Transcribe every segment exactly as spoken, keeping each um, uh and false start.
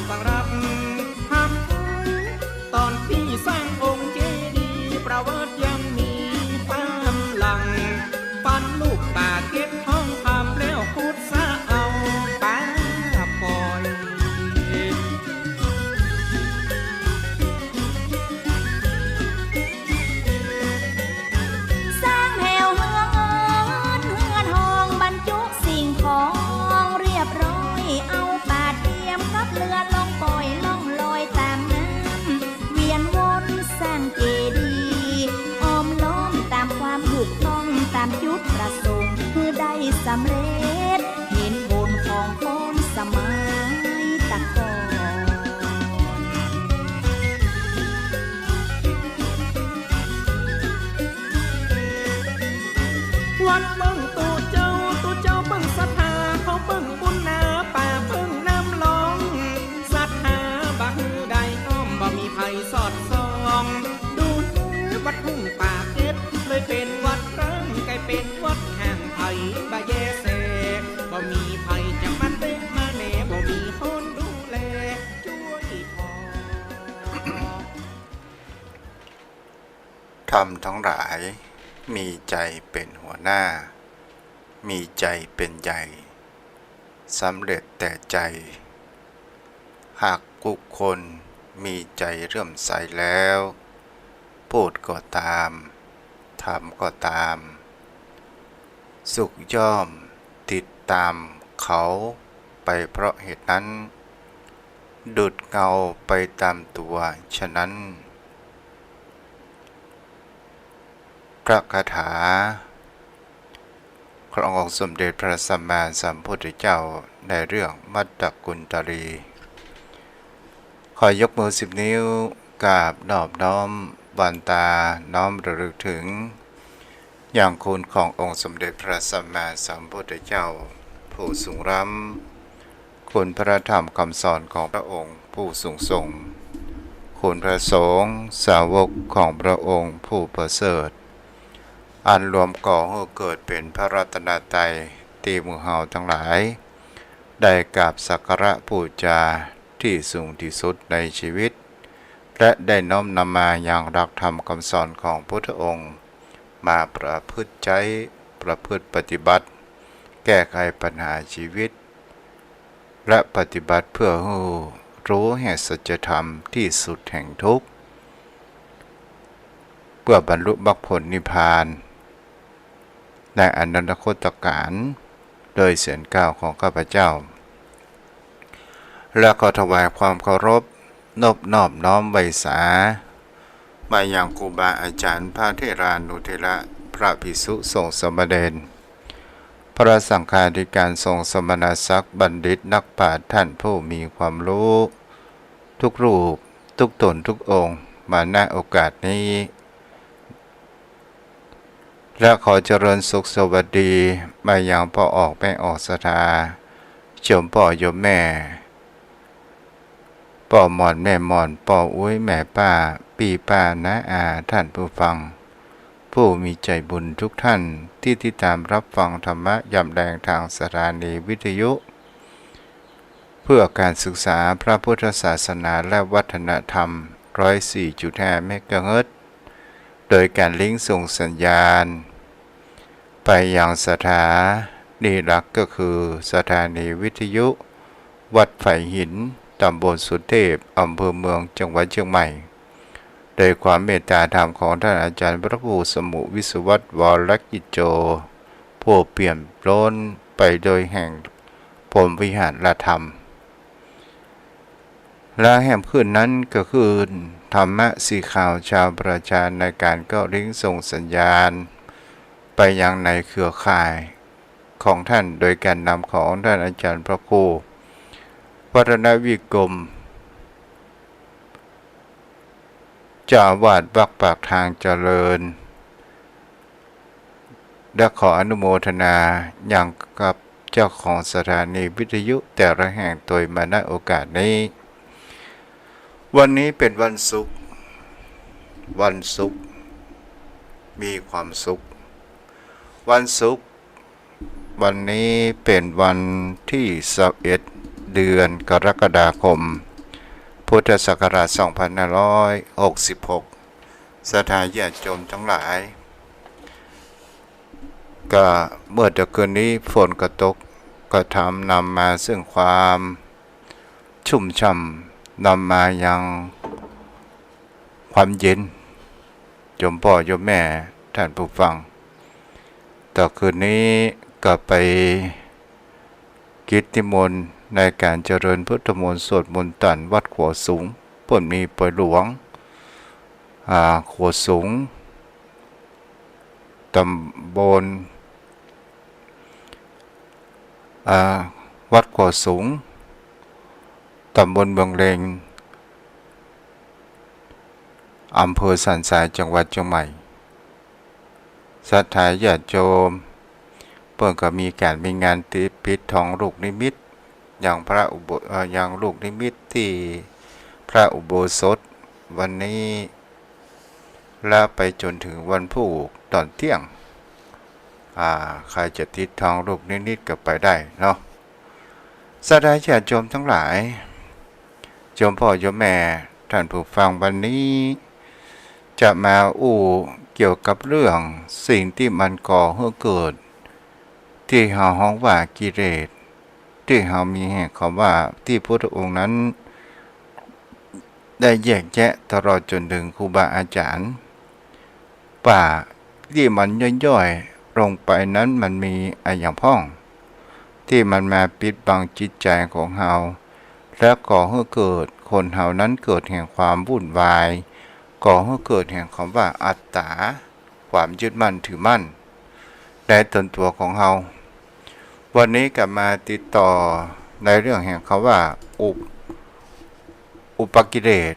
สำหรับคำตอนตี้สร้างองค์เจดีย์ ประวัติยังมีความหลัง ฟันลูกป่าเก็บทองคำ แล้วขุดสระเอาปลาปล่อย สร้างแถวเฮือน เฮือนห้องบรรจุสิ่งของเรียบร้อย เอาป่าเตรียมกับเฮือนลงปล่อยล่องลอยต๋ามน้ำ เวียนวนสร้างเจดีย์ อ้อมล้อมต๋ามความถูกต้อง ต๋ามจุดประสงค์ หื้อได้สำเร็จ เห็นผลของคนสมัยตะก่อน วัดเปิ้งตุ๊เจ้า ตุ๊เจ้าเปิ้งศรัทธา เขาเปิ้งบุญนาป่าเปิ้งน้ำหลอง ศรัทธาบ่หื้อได้อ้อม บ่มีใผสอดส่อง ดูแลวัดทุ่งป่าเก็ด เลยเป๋นวัดร้าง ใก้เป๋นวัดห่างไผ บ่แยแส บ่มีใผจะมาเต๊ะมาแหน บ่มีคนดูแล จ้วยผ่อ ธรรมทั้งหลาย มีใจ๋เป๋นหัวหน้า มีใจ๋เป๋นใหญ่ สำเร็จแต่ใจ๋ หากบุคคลมีใจ๋เลื่อมใสแล้ว พูดก็ตาม ทำก็ตาม สุขย่อมติดตามเขาไปเพราะเหตุนั้น ดุจเงาไปตามตัวฉะนั้น พระคาถา ขององค์สมเด็จพระสัมมาสัมพุทธเจ้าในเรื่องมัตตกุณฑลี ขอยกมือสิบนิ้วกราบนอบน้อมวานตาน้อมระลึกถึง ยังคุณขององค์สมเด็จพระสัมมาสัมพุทธเจ้าผู้สูงล้ำ คุณพระธรรมคำสอนของพระองค์ผู้สูงส่ง คุณพระสงฆ์สาวกของพระองค์ผู้ประเสริฐ อันรวมก่อหื้อเกิดเป๋นพระรัตนตรัยตี้หมู่เฮาตังหลาย ได้กราบสักการะบูชาตี้สูงตี้สุดในชีวิต และได้น้อมนำมายังหลักธรรมคำสอนของพุทธองค์ มาประพฤติใจ๊ ประพฤติปฏิบัติ แก้ไขปัญหาชีวิต และปฏิบัติเพื่อหื้อรู้แห่งสัจธรรมที่สุดแห่งทุกข์ เพื่อบรรลุมรรคผลนิพพาน ในอนาคตกาล โดยเสียงกล่าวของข้าพเจ้า และขอถวายความเคารพ นบนอบน้อมไหว้สา มายังครูบาอาจารย์ พระเถรานุเถระ พระภิกษุสงฆ์สามเณร พระสังฆาธิการ สงฆ์สมณศักดิ์ บัณฑิตนักปราชญ์ ท่านผู้มีความรู้ ทุกรูป ทุกตน ทุกองค์ มา ณ โอกาสนี้ และขอเจริญสุขสวัสดี มายังป้อออกแม่ออกศรัทธา โยมป้อโยมแม่ ป้อหม่อนแม่หม่อน ป้ออุ๊ยแม่ป้า ปี้ป้าน้าอา ท่านผู้ฟัง ผู้มีใจ๋บุญทุกท่าน ตี้ติดต๋ามรับฟังธรรมะยามแลงตางสถานีวิทยุ เพื่อการศึกษาพระพุทธศาสนาและวัฒนธรรม ร้อยสี่จุดห้า เมกะเฮิรตซ์ โดยการลิงก์ส่งสัญญาณ ไปยังสถานีหลักก็คือสถานีวิทยุวัดฝายหิน ตำบลสุเทพ อำเภอเมือง จังหวัดเชียงใหม่ โดยความเมตตาธรรมของท่านอาจารย์พระครูสมุห์ วิศวัฒน์ วรกิจโจ ผู้เปี่ยมล้นไปโดยแห่งพรหมวิหารธรรม และแหมคืนนั้นก็คืนธรรมะสีขาวชาวประชาในการก็ลิงก์ส่งสัญญาณ ไปยังในเครือข่ายของท่าน โดยการนำของท่านอาจารย์พระครูวัฒนวิกรม เจ้าอาวาสวัดปากทางเจริญ และขออนุโมทนายังกับเจ้าของสถานีวิทยุแต่ละแห่งโดยมา ณ โอกาสนี้ วันนี้เป๋นวันศุกร์ วันศุกร์ มีความสุข วันศุกร์ วันนี้เป๋นวันตี้ซาวเอ็ด เดือนกรกฎาคม พุทธศักราช สองพันห้าร้อยหกสิบหก ศรัทธาญาติโยมทั้งหลาย ก็เมื่อตะคืนนี้ฝนก็ตก ก็ทำนำมาซึ่งความชุ่มฉ่ำ นำมายังความเย็น โยมป้อโยมแม่ท่านผู้ฟัง ตะคืนนี้ก็ไปกิจนิมนต์ในก๋านเจริญพุทธมนต์สวดมนต์ตันวัดขัวสูง เปิ้นมีปอยหลวง อ่า ขัวสูง ตำบล อ่า วัดขัวสูง ตำบลเมืองเล็ง อำเภอสันทราย จังหวัดเจียงใหม่ ศรัทธาญาติโยม เปิ้นก็มีก๋านมีงานตี้ปิดทองลูกนิมิต ยังพระอุโบ- เอ่อ ยังลูกนิมิตตี้พระอุโบสถวันนี้ และไปจ๋นถึงวันพูกต๋อนเตี้ยง อ่า ใผจะติดทองลูกนิมิตก็ไปได้เนาะ ศรัทธาญาติโยมทั้งหลาย โยมป้อโยมแม่ท่านผู้ฟัง วันนี้จะมาอู้เกี่ยวกับเรื่องสิ่งตี้มันก่อหื้อเกิด ตี้เฮาฮ้องว่ากิเลส ตี้เฮามีแห่งกำว่า ตี้พุทธองค์นั้นได้แยกแยะตลอดจ๋นถึงครูบาอาจ๋ารย์ ว่าตี้มันย่อยๆ ลงไปนั้นมันมีอะหยังพ่อง ตี้มันมาปิดบังจิตใจ๋ของเฮา และก่อหื้อเกิดคนเฮานั้นเกิดแห่งความวุ่นวาย ก่อหื้อเกิดแห่งกำว่าอัตตา ความยึดมั่นถือมั่นในต๋นตั๋วของเฮา วันนี้ก็มาติดต่อในเรื่องแห่งกำว่า อุป- อุปกิเลส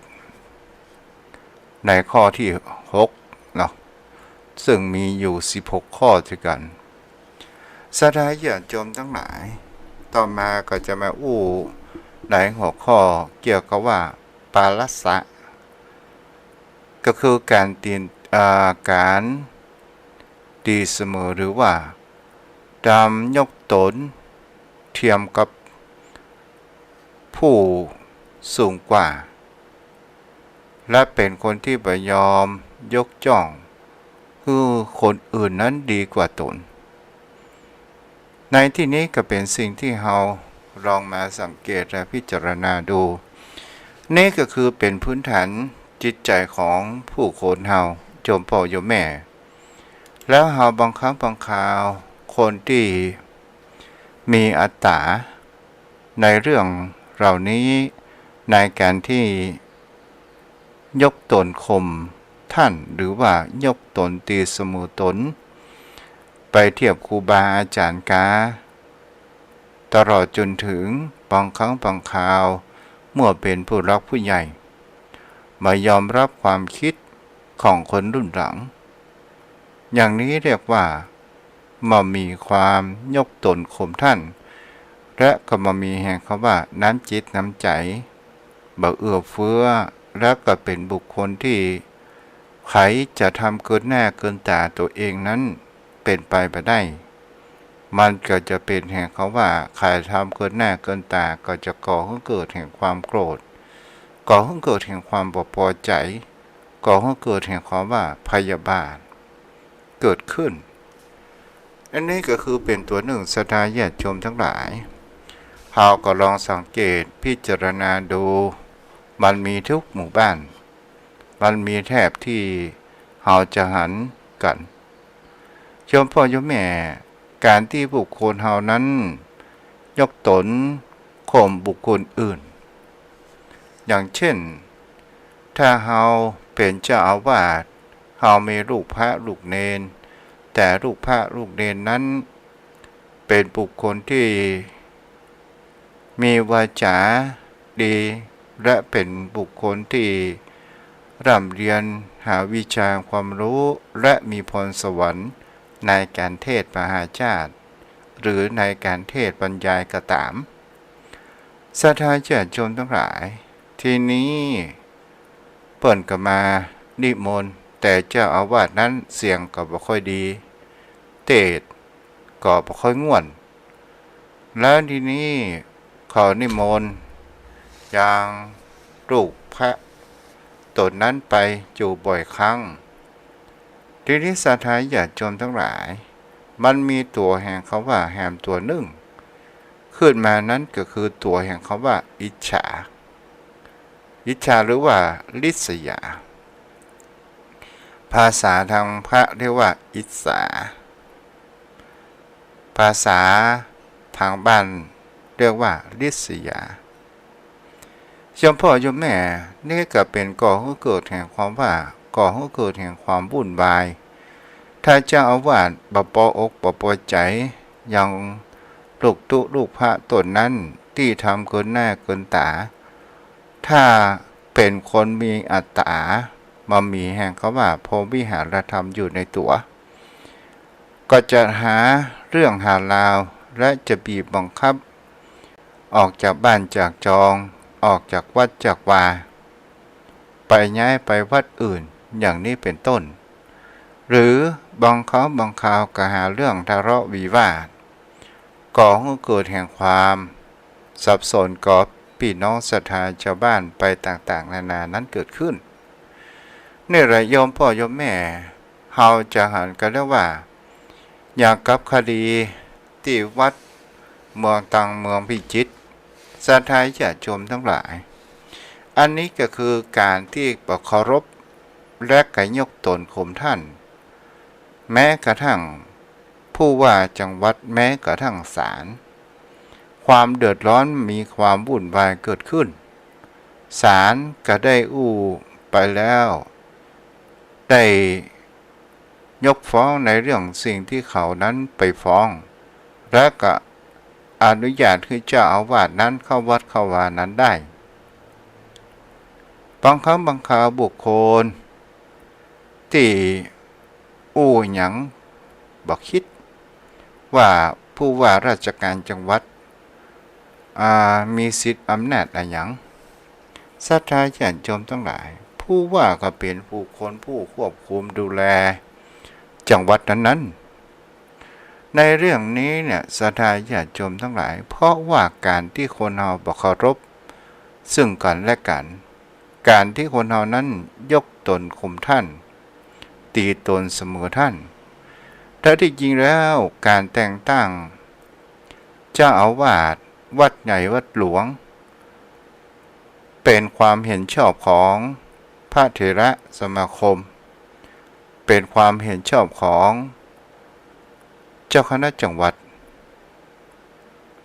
ในข้อตี้หกเนาะ ซึ่งมีอยู่สิบหกข้อตวยกั๋น ศรัทธาญาติโยมทั้งหลาย ต่อมาก็จะมาอู้ในหัวข้อเกี่ยวกับว่า ปารสสะ ก็คือก๋านตี๋- อ่า ก๋านตี๋เสมอ หรือว่าก๋านยกต๋นเทียมกับผู้สูงกว่า และเป๋นคนตี้บ่ยอมยกย่องหื้อคนอื่นนั้นดีกว่าต๋น ในตี้นี้ก็เป๋นสิ่งตี้เฮาลองมาสังเกตและพิจารณาดู นี่ก็คือเป๋นพื้นฐานจิตใจ๋ของผู้คนเฮา โยมป้อโยมแม่ แล้วเฮาบางครั้งบางคราว คนตี้มีอัตตาในเรื่องเหล่านี้ ในก๋านตี้ยกต๋นข่มต้าน หรือว่ายกต๋นตี๋เสมอต๋น ไปเทียบครูบาอาจ๋ารย์กา ตลอดจ๋นถึงบางครั้งบางคราว เมื่อเป๋นผู้หลักผู้ใหญ่ บ่ยอมรับความกึ๊ดของคนรุ่นหลัง อย่างนี้เรียกว่าบ่มีความยกต๋นข่มต้าน และก็บ่มีแห่งกำว่าน้ำจิตน้ำใจ๋ บ่เอื้อเฟื้อ และก็เป๋นบุคคลตี้ใผจะทำเกินหน้าเกินต๋าตั๋วเองนั้นเป๋นไปบ่ได้ มันก็จะเป๋นแห่งกำว่า ใผทำเกินหน้าเกินต๋าก็จะก่อหื้อเกิดแห่งความโกรธ ก่อหื้อเกิดแห่งความบ่ปอใจ๋ ก่อหื้อเกิดแห่งกำว่าพยาบาทเกิดขึ้น อันนี้ก็คือเป๋นตั๋วนึ่ง ศรัทธาญาติโยมทั้งหลาย เฮาก็ลองสังเกตพิจารณาดู มันมีทุกหมู่บ้าน มันมีแทบตี้เฮาจะหันกั๋น โยมป้อโยมแม่ ก๋านตี้บุคคลเฮานั้นยกต๋นข่มบุคคลอื่น อย่างเช่น ถ้าเฮาเป๋นเจ้าอาวาส เฮามีลูกพระลูกเณร แต่ลูกพระลูกเณรนั้นเป๋นบุคคลตี้ มีวาจ๋าดี และเป๋นบุคคลตี้ร่ำเรียนหาวิชาความรู้ และมีพรสวรรค์ในก๋านเทศน์มหาชาติ หรือในก๋านเทศน์บรรยายก็ต๋าม ศรัทธาญาติโยมทั้งหลาย ทีนี้เปิ้นก็มานิมนต์ แต่เจ้าอาวาสนั้นเสียงก็บ่ค่อยดี เทศน์ก็บ่ค่อยง่วน แล้วทีนี้ เขานิมนต์ยังลูกพระต๋นนั้นไปอยู่บ่อยครั้ง ทีนี้ศรัทธาญาติโยมตังหลาย มันมีตั๋วแห่งคำว่าแหมตั๋วนึ่งขึ้นมา นั้นก็คือตั๋วแห่งคำว่าอิจฉา อิจฉาหรือว่าริษยา ภาษาทางพระเรียกว่าอิจฉา ภาษาทางบ้านเรียกว่าริษยา โยมพ่อโยมแม่ นี่ก็เป๋นก่อหื้อเกิดแห่งความว่า ก่อหื้อเกิดแห่งความวุ่นวาย ถ้าเจ้าอาวาสบ่ปออกบ่ปอใจ๋ ยังลูกตุ๊ลูกพระต๋นนั้นตี้ทำเกินหน้าเกินต๋า ถ้าเป๋นคนมีอัตต๋า บ่มีแห่งคำว่าพรหมวิหารธรรมอยู่ในตั๋ว ก็จะหาเรื่องหาราว และจะบีบบังคับ ออกจากบ้านจากจอง ออกจากวัดจากวา ไปย้ายไปวัดอื่น อย่างนี้เป๋นต้น หรือบางครั้งบางคราวก็หาเรื่องทะเลาะวิวาท ก่อหื้อเกิดแห่งความสับสนกับปี้น้องศรัทธาชาวบ้านไปต่างๆ นานานั้นเกิดขึ้น นี่แหละโยมพ่อโยมแม่ เฮาจะหันกั๋นแล้วว่า อย่างกับคดีตี้วัดเมืองตรังเมืองพิจิตร ศรัทธาญาติโยมตังหลาย อันนี้ก็คือก๋านตี้บ่เคารพ และก็ยกต๋นข่มท่าน แม้กระทั่งผู้ว่าจังหวัด แม้กระทั่งศาล ความเดือดร้อนมีความวุ่นวายเกิดขึ้น ศาลก็ได้อู้ไปแล้ว ได้ยกฟ้องในเรื่องสิ่งตี้เขานั้นไปฟ้อง และก็อนุญาตหื้อเจ้าอาวาสนั้นเข้าวัดเข้าวานั้นได้ บางครั้งบางคราวบุคคลตี้อู้หยังบ่คิดว่าผู้ว่าราชการจังหวัด อ่า มีสิทธิ์อำนาจอะหยัง ศรัทธาญาติโยมตังหลาย ผู้ว่าก็เป๋นบุคคลผู้ควบคุมดูแลจังหวัดนั้นๆ ในเรื่องนี้เนี่ย ศรัทธาญาติโยมตังหลาย เพราะว่าก๋านตี้คนเฮาบ่เคารพซึ่งกั๋นและกั๋น ก๋านตี้คนเฮานั้นยกต๋นข่มท่าน ตี๋ต๋นเสมอท่าน แท้ตี้จริงแล้วก๋านแต่งตั้งเจ้าอาวาสวัดใหญ่วัดหลวง เป๋นความเห็นชอบของพระเถระสมาคม เป๋นความเห็นชอบของเจ้าคณะจังหวัด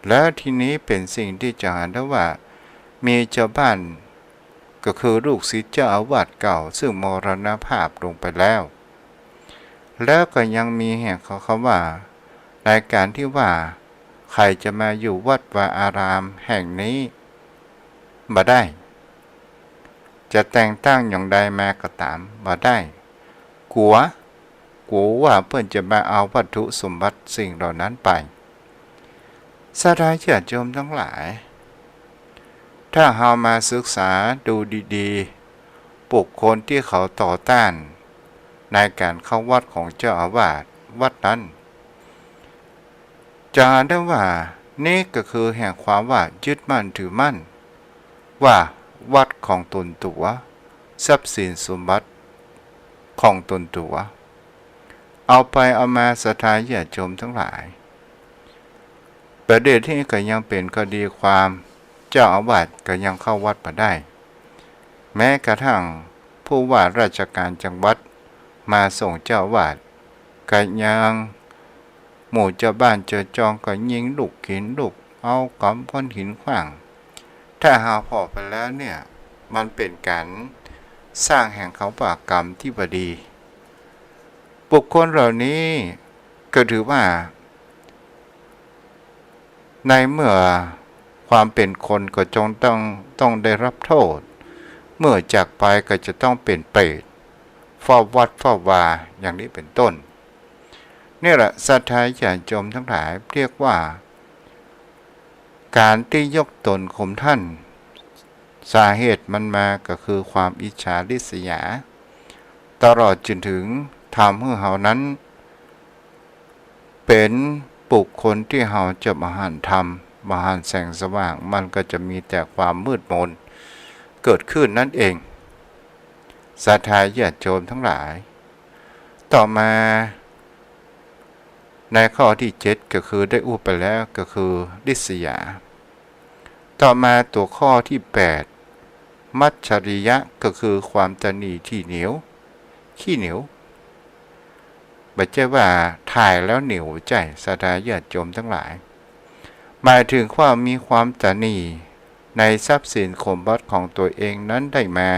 แล้วทีนี้เป๋นสิ่งตี้จะหันได้ว่า มีชาวบ้าน ก็คือลูกศิษย์เจ้าอาวาสเก่า ซึ่งมรณภาพลงไปแล้ว แล้วก็ยังมีแห่งเขา คำว่า ในก๋านตี้ว่า ใผจะมาอยู่วัดวาอารามแห่งนี้บ่ได้ จะแต่งตั้งอย่างใดมาก็ต๋ามบ่ได้ กั๋ว กั๋วว่าเปิ้นจะมาเอาวัตถุสมบัติสิ่งเหล่านั้นไป ศรัทธาญาติโยมตังหลาย ถ้าเฮามาศึกษาดูดีๆ บุคคลตี้เขาต่อต้านในก๋านเข้าวัดของเจ้าอาวาสวัดนั้น จะหันได้ว่า นี่ก็คือแห่งความว่ายึดมั่นถือมั่น ว่าวัดของตนตั๋ว ทรัพย์สินสมบัติของตนตั๋ว เอาไปเอามา ศรัทธาญาติโยมตังหลาย ประเด็นนี้ก็ยังเป๋นคดีความ เจ้าอาวาสก็ยังเข้าวัดบ่ได้ แม้กระทั่งผู้ว่าราชการจังหวัดมาส่งเจ้าอาวาส ก็ยังหมู่เจ้าบ้านเจ้าจองก็ยิงลูก เข็นลูก เอาก๋ำก้อนหินขว้าง ถ้าหากผ่อไปแล้วเนี่ย มันเป๋นก๋านสร้างแห่งคำว่ากรรมตี้บ่ดี บุคคลเหล่านี้ก็ถือว่า ในเมื่อความเป๋นคนก็จงต้อง ต้องได้รับโทษ เมื่อจากไปก็จะต้องเป๋นเปรต เฝ้าวัดเฝ้าวา อย่างนี้เป๋นต้น นี่แหละ ศรัทธาญาติโยมตังหลาย เรียกว่า ก๋านตี้ยกต๋นข่มท่าน สาเหตุมันมาก็คือความอิจฉาริษยา ตลอดจนถึงทำหื้อเฮานั้น เป๋นบุคคลตี้เฮาจะบ่หันธรรม บ่หันแสงสว่าง มันก็จะมีแต่ความมืดมนเกิดขึ้นนั่นเอง ศรัทธาญาติโยมทั้งหลาย ต่อมา ในข้อที่เจ็ดก็คือได้อู้ไปแล้ว ก็คือริษยา ต่อมาตัวข้อที่แปด มัจฉริยะ ก็คือความตระหนี่ตี้เหนียว ขี้เหนียว บ่ใจ้ว่าถ่ายแล้วเหนียว บ่ใจ้ ศรัทธาญาติโยมทั้งหลาย หมายถึงความมีความตระหนี่ในทรัพย์สินสมบัติของตัวเองนั้นได้มา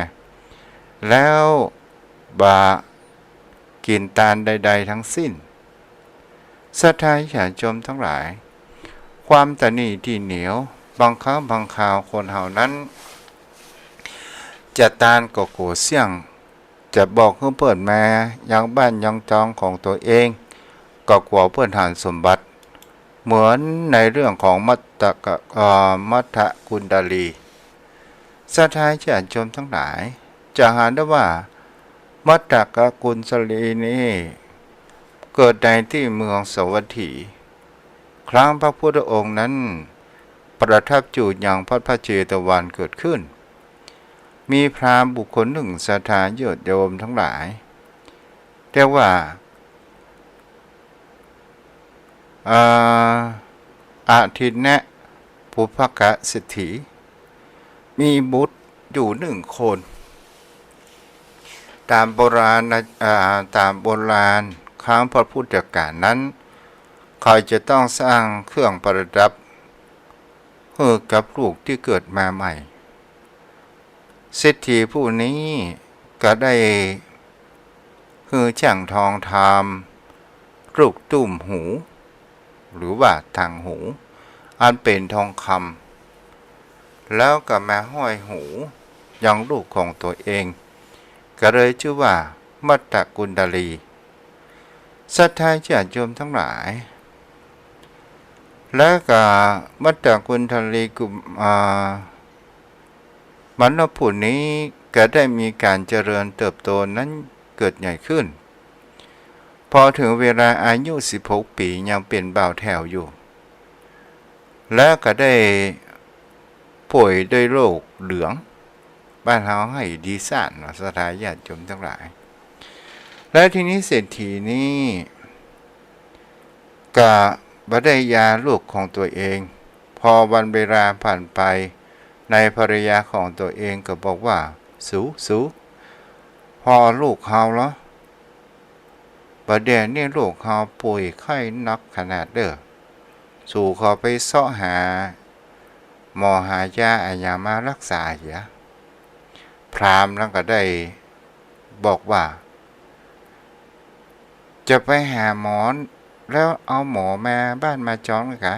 แล้วบ่กิ๋นตานใดๆ ทั้งสิ้น ศรัทธาญาติโยมทั้งหลาย ความตระหนี่ตี้เหนียว บางครั้งบางคราวคนเฮานั้น จะตานก็กั๋วเสี้ยง จะบอกหื้อเปิ้นมายังบ้านยังจองของตัวเอง ก็กั๋วเปิ้นหันสมบัติ เหมือนในเรื่องของมัตตกะ เอ่อ มัตตกุณฑลี ศรัทธาญาติโยมทั้งหลาย จะหันได้ว่า มัตตกกุณฑลีนี้ เกิดในตี้เมืองสาวัตถี ครั้งพระพุทธองค์นั้นประทับอยู่ยังวัดพระเจตวันเกิดขึ้น มีพราหมณ์บุคคลหนึ่ง ศรัทธาญาติโยมทั้งหลาย เรียกว่า เอ่อ อาทินนะปุพกะเศรษฐี มีบุตรอยู่หนึ่งคน ตามโบราณนะ อ่า ตามโบราณครั้งพระพุทธกาลนั้น เขาจะต้องสร้างเครื่องประดับหื้อกับลูกตี้เกิดมาใหม่ เศรษฐีผู้นี้ก็ได้หื้อจ้างทองทำลูกตุ้มหู หรือว่าต่างหู อันเป๋นทองคำ แล้วก็มาห้อยหูยังลูกของตัวเอง ก็เลยจื้อว่ามัตตกุณฑลี ศรัทธาญาติโยมทั้งหลาย แล้วก็มัตตกุณฑลีกุม- อ่า มานพผู้นี้ก็ได้มีการเจริญเติบโตนั้นเกิดใหญ่ขึ้น พอถึงเวลาอายุสิบหกปี๋ยังเป๋นบ่าวแถวอยู่ แล้วก็ได้ป่วยด้วยโรคเหลือง บ้านเฮาหื้อดีซ่านเนาะ ศรัทธาญาติโยมทั้งหลาย แล้วทีนี้เศรษฐีนี้ ก็บ่ได้ยาลูกของตัวเอง พอวันเวลาผ่านไป ในภรรยาของตัวเองก็บอกว่า สู สู ผ่อลูกเฮาเหรอ บ่าเดี่ยวนี้ลูกเฮาป่วยไข้หนักขนาดเด้อ สูขอไปเซาะหาหมอหายาอะหยังมารักษาเหีย พราหมณ์นั้นก็ได้บอกว่า จะไปหาหมอแล้วเอาหมอมาบ้านมาจองเลยกา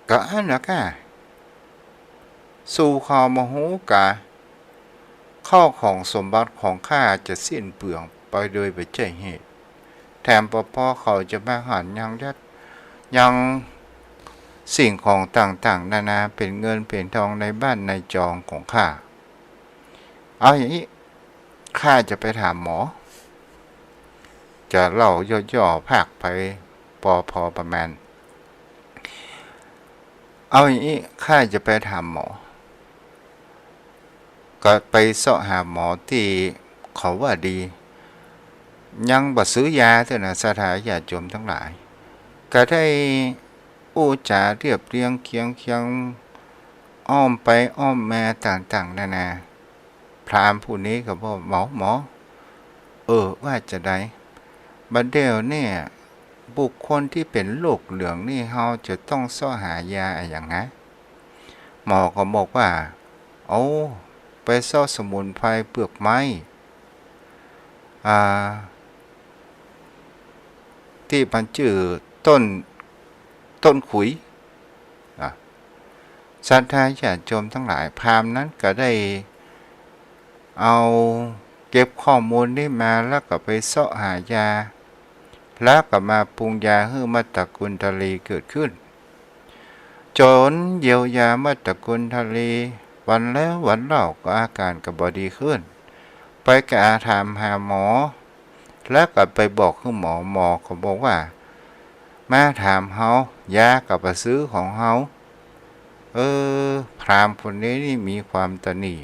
ก็อั้นนะก้า สูขอบ่ฮู้กา ข้าวของสมบัติของข้าจะสิ้นเปลืองไปโดยบ่ใจ้เหตุ แถมปอปอเขาจะมาหันยังยัดยังสิ่งของต่างๆ นานา เป๋นเงินเป๋นทองในบ้านในจองของข้า เอาอย่างนี้ ข้าจะไปถามหมอ จะเล่าย่อๆ ภาคไปปอพอประมาณ เอาอย่างนี้ ข้าจะไปถามหมอ ก็ไปเซาะหาหมอตี้เขาว่าดี ยังบ่ซื้อยาเตื้อนะ ศรัทธาญาติโยมทั้งหลาย ก็ได้อู้จ๋าเรียบเรียงเคียงเคียง อ้อมไปอ้อมมาต่างๆ นานา พราหมณ์ผู้นี้ก็บอก หมอ หมอ เออ ว่าจะใด บ่าเดี่ยวเนี่ย บุคคลตี้เป๋นโรคเหลืองนี่ เฮาจะต้องเซาะหายาอะหยังนะ หมอก็บอกว่า โอ้ ไปเซาะสมุนไพรเปลือกไม้ อ่า ตี้มันจื้อต้น ต้นขุย อ่ะ ศรัทธาญาติโยมทั้งหลาย พราหมณ์นั้นก็ได้เอาเก็บข้อมูลนี้มา แล้วก็ไปเซาะหายา แล้วก็มาปรุงยาหื้อมัตตกุณฑลีเกิดขึ้น จ๋นเยียวยามัตตกุณฑลี วันแล้ววันเล่าก็อาการก็บ่ดีขึ้น ไปกราบถามหาหมอ แล้วก็ไปบอกหื้อหมอ หมอเขาบอกว่า มาถามเฮา ยาก็บ่ซื้อของเฮา เออ พราหมณ์คนนี้นี่มีความตระหนี่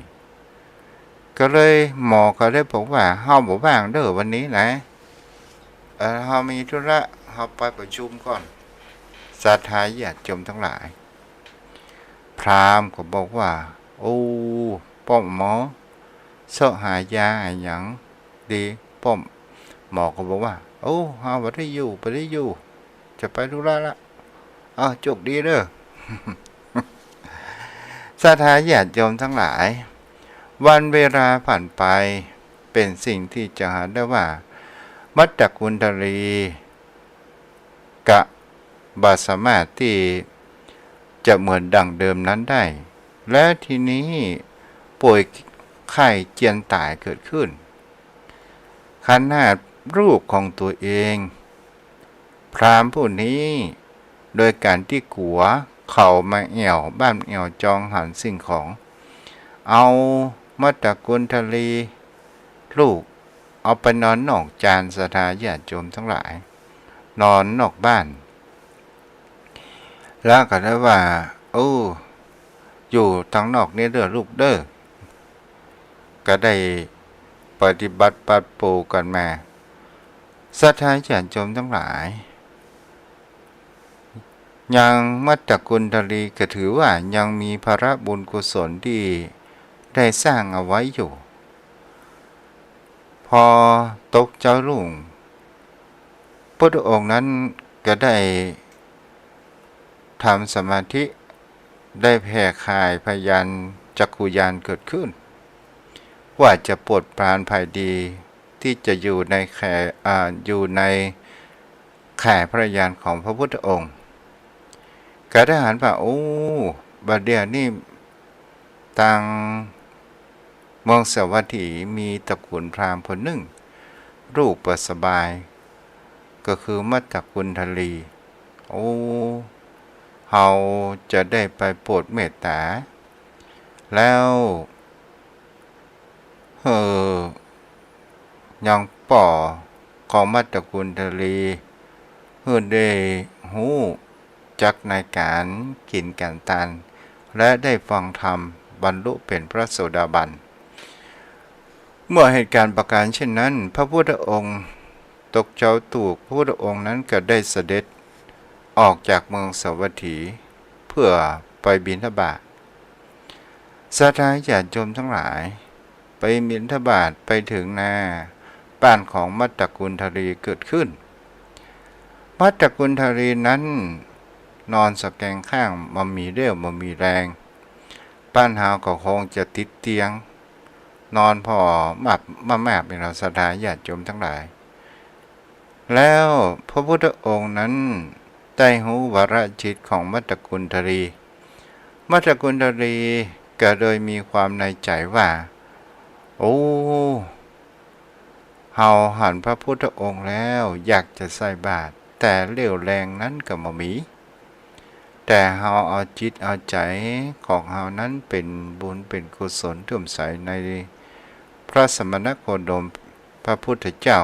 ก็เลยหมอก็เลยบอกว่า เฮาบ่ว่างเด้อวันนี้นะ เออ เฮามีธุระ เฮาไปประชุมก่อน ศรัทธาญาติโยมทั้งหลาย พราหมณ์ก็บอกว่า โอ้ ป้อหมอ เซาะหายาอะหยังดี ป้อหมอก็บอกว่า โอ้ เฮาบ่ได้อยู่ บ่ได้อยู่ จะไปธุระละ อ้าว โชคดีเด้อ ศรัทธาญาติโยมทั้งหลาย วันเวลาผ่านไป เป็นสิ่งที่จะหาได้ว่า มัตตกุณฑลี ก็บ่สามารถที่จะเหมือนดั่งเดิมนั้นได้ และทีนี้ป่วยไข้เจียนต๋ายเกิดขึ้น ขนาดลูกของตัวเอง พราหมณ์ผู้นี้ โดยการตี้กั๋วเขามาแอ่วบ้านแอ่วจองหันสิ่งของ เอามัตตกุณฑลีลูก เอาไปนอนนอกจาน ศรัทธาญาติโยมทั้งหลาย นอนนอกบ้าน แล้วก็ได้ว่า โอ้ อยู่ตางนอกนี้เด้อลูกเด้อ ก็ได้ปฏิบัติปรับปรุงกันมา ศรัทธาญาติโยมทั้งหลาย ยังมัตตกุณฑลีก็ถือว่ายังมีภาระบุญกุศลที่ได้สร้างเอาไว้อยู่ พอตกเจ๊ารุ่ง พุทธองค์นั้นก็ได้ทำสมาธิ ได้แผ่ขายพยานจักขุญาณเกิดขึ้น ว่าจะโปรดปรานภัยดีที่จะอยู่ในแข อ่า อยู่ในแขายพระญาณของพระพุทธองค์ ก็ได้หันว่า โอ้ บัดเดี๋ยวนี้ ตางเมืองสาวัตถีมีตระกูลพราหมณ์คนนึ่ง ลูกบ่สบาย ก็คือมัตตกุณฑลี โอ้ เฮาจะได้ไปโปรดเมตต๋า แล้ว เออ ยังป้อของมัตตกุณฑลี หื้อได้ฮู้จักในก๋านกิ๋นก๋านตาน และได้ฟังธรรมบรรลุเป๋นพระโสดาบัน เมื่อเหตุก๋ารณ์ประก๋านเช่นนั้น พระพุทธองค์ตกเจ๊าตรุษ พระพุทธองค์นั้นก็ได้เสด็จออกจากเมืองสาวัตถี เพื่อไปบิณฑบาต ศรัทธาญาติโยมทั้งหลาย ไปบิณฑบาตไปเถิงนาบ้านของมัตตกุณฑลีเกิดขึ้น มัตตกุณฑลีนั้นนอนสะแกงข้าง บ่มีเรี่ยวบ่มีแรง บ้านเฮาก็คงจะติดเตียง นอนผ่อมากๆ มากๆ นี่แหละ ศรัทธาญาติโยมทั้งหลาย แล้วพระพุทธองค์นั้นได้ฮู้วรจิตของมัตตกุณฑลี มัตตกุณฑลีก็เลยมีความในใจ๋ว่า โอ้ เฮาหันพระพุทธองค์แล้วอยากจะใส่บาตร แต่เรี่ยวแรงนั้นก็บ่มี แต่เฮาเอาจิตเอาใจ๋ของเฮานั้นเป๋นบุญเป๋นกุศลเลื่อมใสในพระสมณโคดมพระพุทธเจ้า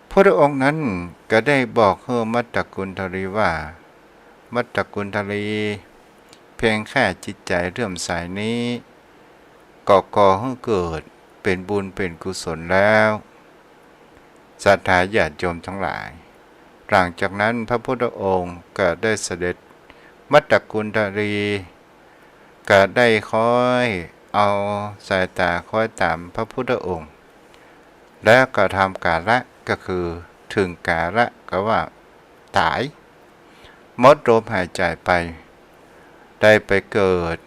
พุทธองค์นั้นก็ได้บอกหื้อมัตตกุณฑลีว่า มัตตกุณฑลี เพียงแค่จิตใจ๋เลื่อมใสนี้ ก็ก่อหื้อเกิดเป๋นบุญเป๋นกุศลแล้ว ศรัทธาญาติโยมทั้งหลาย หลังจากนั้นพระพุทธองค์ก็ได้เสด็จ มัตตกุณฑลี ก็ได้คอยเอาสายต๋าคอยต๋ามพระพุทธองค์ แล้วก็ทำกาละ ก็คือเถิงกาละก็ว่าต๋าย หมดลมหายใจ๋ไป ได้ไปเกิด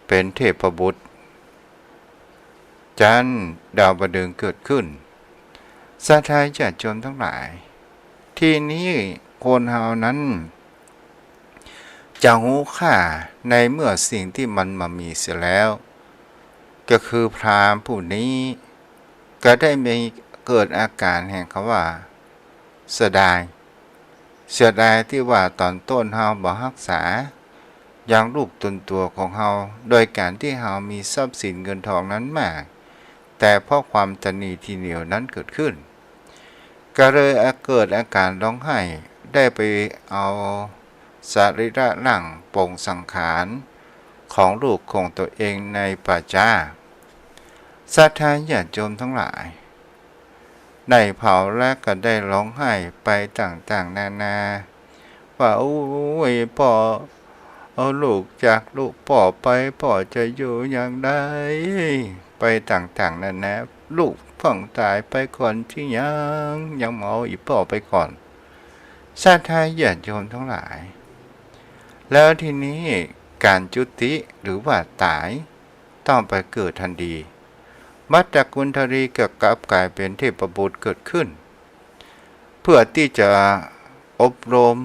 เป๋นเทพบุตร จั๊นดาวดึงส์เกิดขึ้น ศรัทธาญาติโยมทั้งหลาย ทีนี้คนเฮานั้น จะฮู้ค่าในเมื่อสิ่งตี้มันบ่มีเสียแล้ว ก็คือพราหมณ์ผู้นี้ ก็ได้มีเกิดอาก๋านแห่งกำว่าเสียดาย เสียดายตี้ว่าต๋อนต้นเฮาบ่ฮักษายังลูกต๋นตั๋วของเฮา โดยก๋านตี้เฮามีทรัพย์สินเงินทองนั้นมาก แต่เพราะความตระหนี่ถี่เหนี่ยวนั้นเกิดขึ้น ก็เลยเกิดอาการฮ้องไห้ ได้ไปเอาสรีระร่างปงสังขารของลูกของตัวเองในป่าจ๊า ศรัทธาญาติโยมทั้งหลาย ได้เผาแล้วก็ได้ฮ้องไห้ไปต่างๆ นานา ว่า โอ้ย ป้อ เอาลูกจากลูกป้อไป ป้อจะอยู่อย่างใด ไปต่างๆ นานา ลูกเพิ่งต๋ายไปก่อนตี้ยัง ยังบ่เอาอี่ป้อไปก่อน ศรัทธาญาติโยมทั้งหลาย แล้วทีนี้ก๋านจุติหรือว่าต๋าย ต้องไปเกิดทันที มัตตกุณฑลีก็กลับก๋ายเป๋นเทพบุตรเกิดขึ้น เพื่อตี้จะอบรม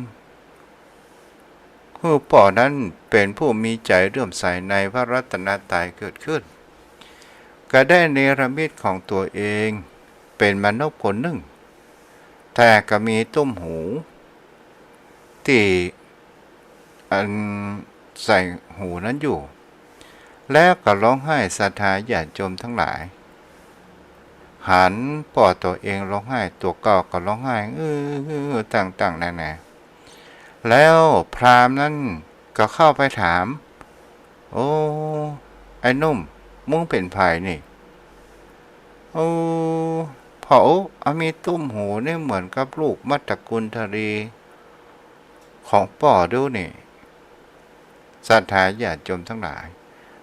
หื้อป้อนั้นเป๋นผู้มีใจ๋เลื่อมใสในพระรัตนตรัยเกิดขึ้น ก็ได้เนรมิตของตัวเองเป๋นมนพคนนึ่ง แต่ก็มีตุ้มหูตี้ อันใส่หูนั้นอยู่ แล้วก็ฮ้องไห้ ศรัทธาญาติโยมทั้งหลาย หันป้อตัวเองฮ้องไห้ ตั๋วเก่าก็ฮ้องไห้ อื้อ ต่างๆ นานา แล้วพราหมณ์นั้นก็เข้าไปถาม โอ้ ไอ้หนุ่ม มึงเป๋นใผนี่ โอ้ ป้อ โอ้ อะ มีตุ้มหูนี่เหมือนกับลูกมัตตกุณฑลีของป้อดูนี่ ศรัทธาญาติโยมทั้งหลาย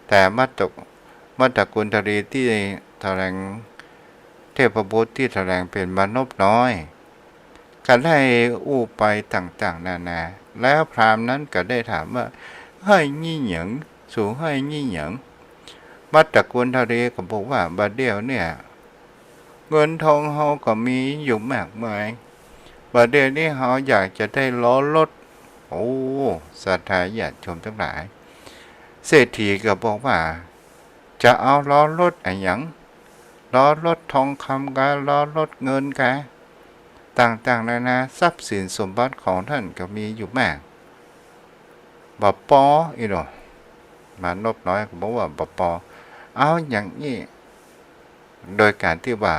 แต่มัตต มัตตกุณฑลีตี้แสดง เทพบุตรตี้แสดงเป๋นมนพน้อย ก็ได้อู้ไปต่างๆ นานา แล้วพราหมณ์นั้นก็ได้ถามว่า ฮ้องอี้หยัง สูฮ้องอี้หยัง มัตตกุณฑลีก็บอกว่า บ่าเดี่ยวเนี่ย เงินทองเฮาก็มีอยู่มากมาย บ่าเดี่ยวนี้เฮาอยากจะได้ล้อรถ โอ้ ศรัทธาญาติโยมทั้งหลาย เศรษฐีก็บอกว่า จะเอาล้อรถอะหยัง ล้อรถทองคำกา ล้อรถเงินกา ต่างๆ นานา ทรัพย์สินสมบัติของต้านก็มีอยู่มาก บ่ปอ อี้หนอ มนพน้อยก็บอกว่า บ่ปอ เอาอย่างอี้ โดยก๋านตี้ว่า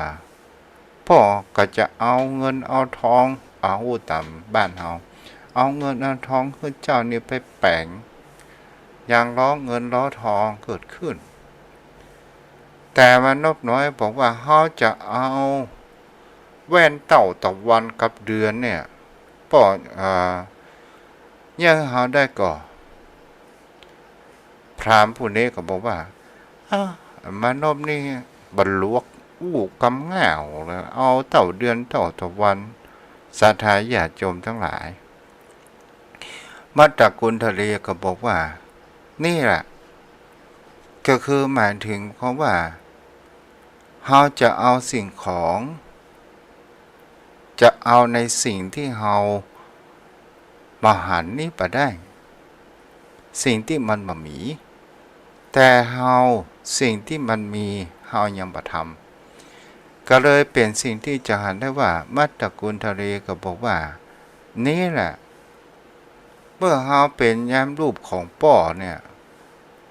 ป้อก็จะเอาเงินเอาทอง เอาอู้ต๋ามบ้านเฮา เอาเงินเอาทองหื้อเจ้านี่ไปแป๋ง อย่างล้อเงินล้อทองเกิดขึ้น แต่มนพน้อยบอกว่า เฮาจะเอาแว่นเต้าตะวันกับเดือนเนี่ย ป้อ เอ่อ เยียะหื้อเฮาได้ก่อ พราหมณ์ผู้นี้ก็บอกว่า อ้าว มนพนี่บ่หลวกอู้กำง่าวเลย เอาเต้าเดือนเต้าตะวัน ศรัทธาญาติโยมทั้งหลาย มัตตกุณฑลีก็บอกว่า นี่แหละ ก็คือหมายถึงความว่า เฮาจะเอาสิ่งของ จะเอาในสิ่งตี้เฮาบ่หันนี่บ่ได้ สิ่งตี้มันบ่มี แต่เฮา สิ่งตี้มันมี เฮายังบ่ทำ ก็เลยเป๋นสิ่งตี้จะหันได้ว่า มัตตกุณฑลีก็บอกว่า นี่แหละ เมื่อเฮาเป๋นยามรูปของป้อเนี่ย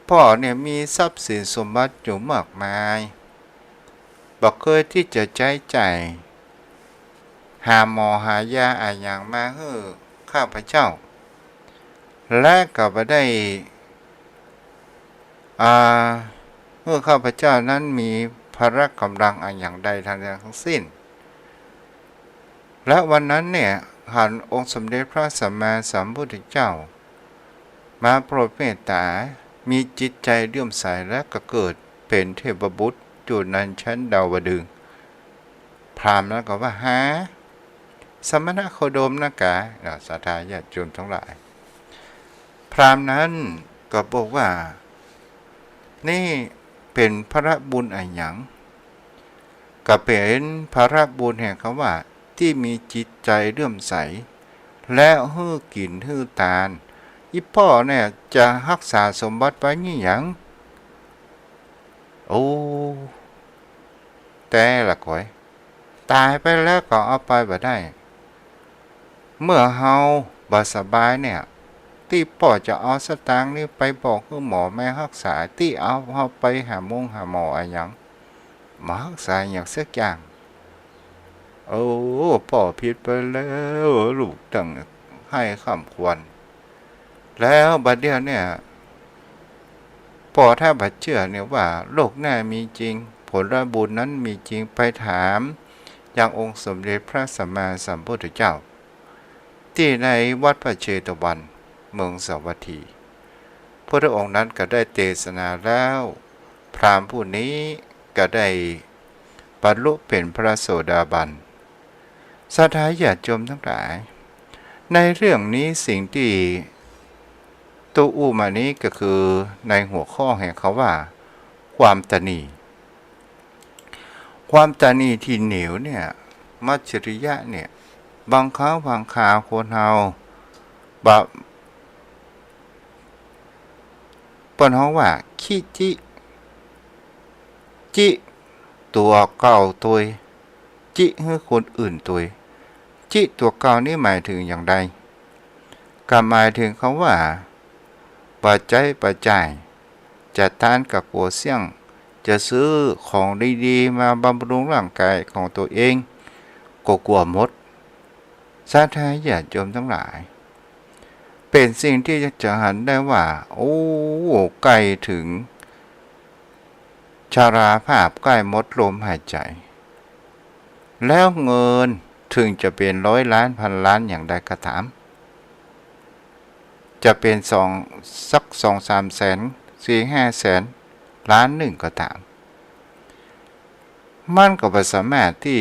ป้อเนี่ยมีทรัพย์สินสมบัติอยู่มากมาย บ่เกยตี้จะใจ๊จ่าย หาหมอหายาอะหยังมาหื้อข้าพเจ้า และก็บ่ได้ อ่า หื้อข้าพเจ้านั้นมีพละก๋ำลังอะหยังใดทั้ง ทั้งสิ้น และวันนั้นเนี่ย หันองค์สมเด็จพระสัมมาสัมพุทธเจ้า มาโปรดเมตต๋า มีจิตใจ๋เลื่อมใส และก็เกิดเป๋นเทพบุตรอยู่ในชั้นดาวดึงส์ พราหมณ์นั้นก็ว่า ฮะ สมณโคดมนะกา เนาะ ศรัทธาญาติโยมทั้งหลาย พราหมณ์นั้นก็บอกว่า นี่เป๋นพละบุญอะหยัง ก็เป๋นพละบุญแห่งคำว่า ตี้มีจิตใจ๋เลื่อมใส และหื้อกิ๋นหื้อตาน อี่ป้อเนี่ยจะฮักษาสมบัติไว้นี่หยัง โอ้ แต๊ละก๋อย ต๋ายไปแล้วก็เอาไปบ่ได้ เมื่อเฮาบ่สบายเนี่ย ตี้ป้อจะเอาสตางค์นี้ไปบอกหื้อหมอมาฮักษา ตี้เอาเฮาไปหาโมงหาหมออะหยัง บ่ฮักษาหยังสักอย่าง โอ้ ป้อผิดไปแล้ว ลูกตึงไห้คร่ำครวญ แล้วบัดเดี๋ยวเนี่ย ป้อถ้าบ่เจื้อเนี่ยว่าโลกหน้ามีจริง ผลบุญนั้นมีจริง ไปถามยังองค์สมเด็จพระสัมมาสัมพุทธเจ้า ตี้ในวัดพระเชตวัน เมืองสาวัตถี พุทธองค์นั้นก็ได้เตสนาแล้ว พราหมณ์ผู้นี้ก็ได้บรรลุเป๋นพระโสดาบัน ศรัทธาญาติโยมตังหลาย ในเรื่องนี้สิ่งตี้ตุ๊อู้มานี้ก็คือในหัวข้อแห่งคำว่า ความตระหนี่ ความตระหนี่ตี้เหนียวเนี่ย มัจฉริยะเนี่ย บางครั้งบางคราวคนเฮา บะ เปิ้นฮ้องว่า ขี้จิ จิตั๋วเก่าตวย จิหื้อคนอื่นตวย จิตั๋วเก่านี้หมายเถิงอย่างใด ก็หมายเถิงคำว่า บ่ใจ๊บ่จ่าย จะตานก็กั๋วเสี้ยง จะซื้อของดีๆ มาบำรุงร่างกายของตั๋วเอง ก็กั๋วหมด ศรัทธาญาติโยมตังหลาย เป๋นสิ่งตี้จะหันได้ว่า โอ้ ใก้เถิงชราภาพ ใก้หมดลมหายใจ๋ แล้วเงินเถิงจะเป๋นร้อยล้านพันล้านอย่างใดก็ต๋าม จะเป๋นสอง สักสองสามแสน สี่ห้าแสน ล้านนึ่งก็ต๋าม มันก็บ่สามารถตี้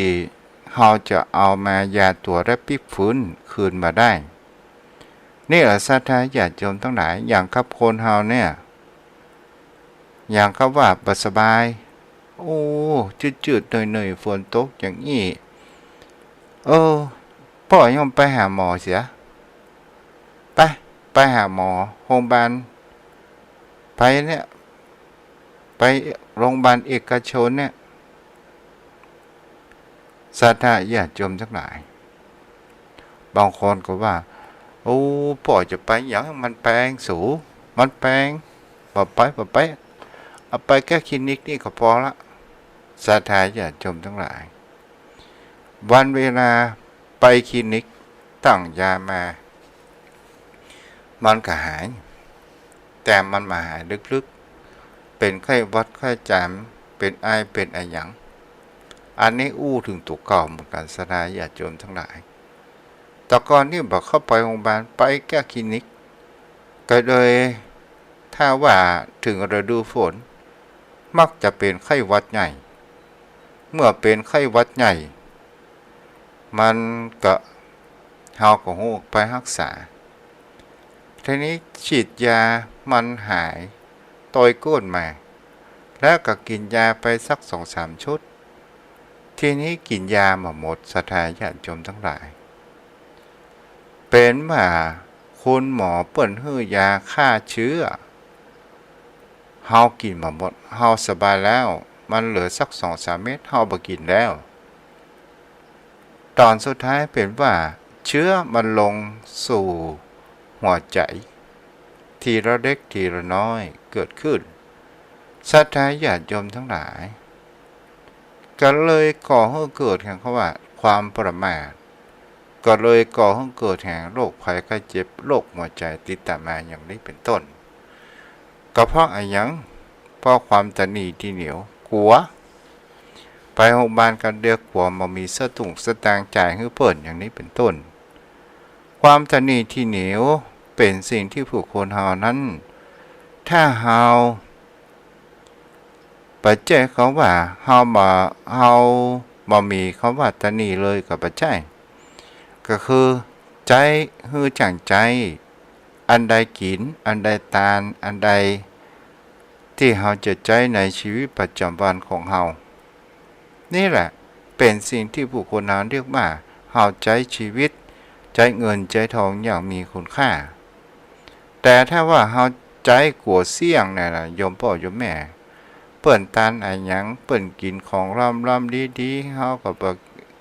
เฮาจะเอามายาตั๋วและปิ๊กฟื้นคืนมาได้ นี่แหละศรัทธาญาติโยมตังหลาย อย่างกับคนเฮาเนี่ย อย่างกับว่าบ่สบาย โอ้ จืดๆ เหนื่อยๆ ฝนตกอย่างอี้ เออ ป้อย่อมไปหาหมอเสีย ไป ไปหาหมอโฮงบาล ไปเนี่ย ไปโฮงบาลเอกชนเนี่ย ศรัทธาญาติโยมตังหลาย บางคนก็ว่า โอ้ ป้อจะไปหยัง มันแปงสู มันแปง บ่ไป บ่ไป เอาไปแก้คลินิกนี่ก็ปอละ ศรัทธาญาติโยมตังหลาย วันเวลาไปคลินิก ตั้งยามา มันก็หาย แต่มันบ่หายลึกๆ เป๋นไข้หวัดไข้จ๋าม เป๋นไอ เป๋นอะหยัง อันนี้อู้เถิงตั๋วเก่าเหมือนกั๋น ศรัทธาญาติโยมตังหลาย แต่ก่อนนี่บ่เข้าไปโฮงบาล ไปแก้คลินิก ก็โดย ถ้าว่าเถิงฤดูฝน มักจะเป๋นไข้หวัดใหญ่ เมื่อเป๋นไข้หวัดใหญ่ มันก็ เฮาก็ฮู้ไปฮักษา ทีนี้ฉีดยามันหาย ตอยก้นมา แล้วก็กิ๋นยาไปสักสองสามชุด ทีนี้กิ๋นยาบ่หมด ศรัทธาญาติโยมตังหลาย เป๋นว่าคุณหมอเปิ้นหื้อยาฆ่าเชื้อ เฮากิ๋นบ่หมด เฮาสบายแล้ว มันเหลือสักสองสามเม็ด เฮาบ่กิ๋นแล้ว ต๋อนสุดท้ายเป๋นว่าเชื้อมันลงสู่หัวใจ๋ ทีละเล็กทีละน้อยเกิดขึ้น ศรัทธาญาติโยมตังหลาย ก็เลยก่อหื้อเกิดแห่งคำว่าความประมาท ก็เลยก่อหื้อเกิดแห่งโรคภัยไข้เจ็บ โรคหัวใจ๋ติดต๋ามมาอย่างนี้เป๋นต้น ก็เพราะอะหยัง เพราะความตระหนี่ตี้เหนียว กั๋ว ไปโฮงบาลกั๋นเดียวกั๋วบ่มีสตุ้งสตางค์จ่ายหื้อเปิ้นอย่างนี้เป๋นต้น ความตระหนี่ตี้เหนียวเป๋นสิ่งตี้ผู้คนเฮานั้น ถ้าเฮา บ่ใจ้คำว่าเฮาบ่ เฮาบ่มีคำว่าตระหนี่เลยก็บ่ใจ้ ก็คือใจ๊หื้อจั่งใจ๊ อันใดกิ๋น อันใดตาน อันใดตี้เฮาจะใจ๊ในชีวิตประจ๋ำวันของเฮา นี่แหละเป๋นสิ่งตี้ผู้คนเฮาเรียกว่าเฮาใจ๊ชีวิต ใจ๊เงินใจ๊ทองอย่างมีคุณค่า แต่ถ้าว่าเฮาใจ๊กั๋วเสี้ยงเนี่ยนะ โยมป้อโยมแม่ เปิ้นตานอะหยัง เปิ้นกิ๋นของล้ำๆ ดีๆ เฮาก็บ่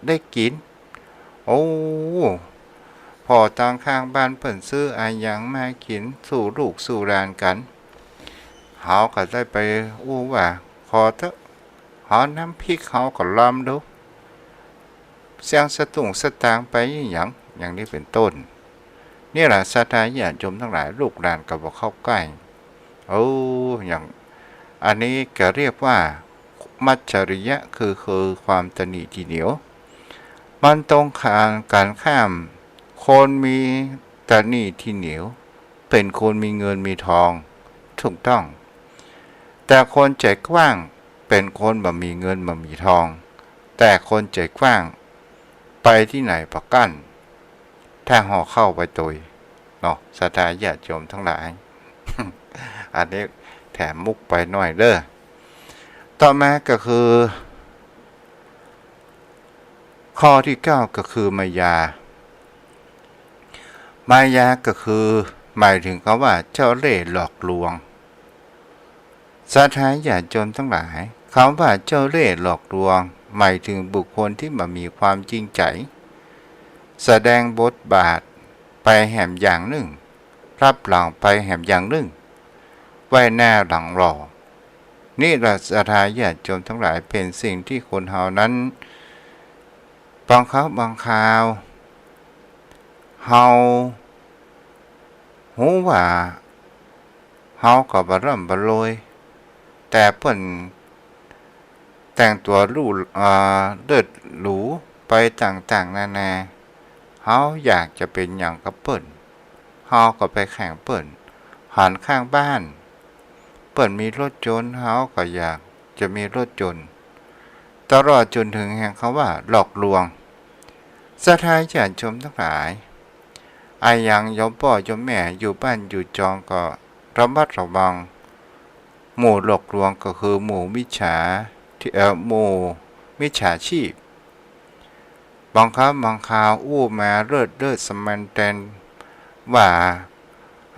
ได้กิ๋น โอ้ ป้อตางข้างบ้านเปิ้นซื้ออะหยังมากิ๋นสู่ลูกสู่หลานกั๋น เฮาก็ได้ไปอู้ว่า ขอเต๊อะ ขอน้ำพริก เฮาก็ลองดู เสี้ยงสตุ้งสตางค์ไปหยัง อย่างนี้เป๋นต้น นี่แหละศรัทธาญาติโยมตังหลาย ลูกหลานก็บ่เข้าใก้ โอ้ อย่างอันนี้ก็เรียกว่ามัจฉริยะ คือ คือความตระหนี่ถี่เหนียว มันตรงกันข้าม คนมีตระหนี่ถี่เหนียว เป๋นคนมีเงินมีทอง ถูกต้อง แต่คนใจ๋กว้าง เป๋นคนบ่มีเงินบ่มีทอง แต่คนใจ๋กว้าง ไปตี้ไหนบ่กั้น ถ้าเฮาเข้าไปตวย เนาะ ศรัทธาญาติโยมตังหลาย อันนี้แถมมุกไปหน้อยเด้อ ต่อมาก็คือ ข้อตี้เก้าก็คือมายา มายาก็คือหมายเถิงกำว่าเจ้าเล่ห์หลอกลวง ศรัทธาญาติโยมตังหลาย กำว่าเจ้าเล่ห์หลอกลวง หมายเถิงบุคคลตี้บ่มีความจริงใจ๋ แสดงบทบาทไปแหมอย่างนึ่ง ลับหลังไปแหมอย่างนึ่ง ไว้หน้าหลังหล่อ นี่แหละศรัทธาญาติโยมตังหลาย เป๋นสิ่งตี้คนเฮานั้น บางครั้งบางคราว เฮาฮู้ว่า เฮาก็บ่ร่ำบ่รวย แต่เปิ้นแต่งตั๋วหรู อ่า เลิศหรูไปต่างๆ นานา เฮาอยากจะเป๋นหยังกับเปิ้น เฮาก็ไปแข่งเปิ้น หันข้างบ้าน เปิ้นมีรถยนต์ เฮาก็อยากจะมีรถยนต์ ตลอดจ๋นเถิงแห่งกำว่าหลอกลวง ศรัทธาญาติโยมตังหลาย อะหยังโยมป้อโยมแม่อยู่บ้านอยู่จองก็ระมัดระวัง หมู่หลอกลวงก็คือหมู่มิจฉา เอ่อ หมู่มิจฉาชีพ บางครั้งบางคราวอู้มาเลิศเลิศสะแมนแตนว่า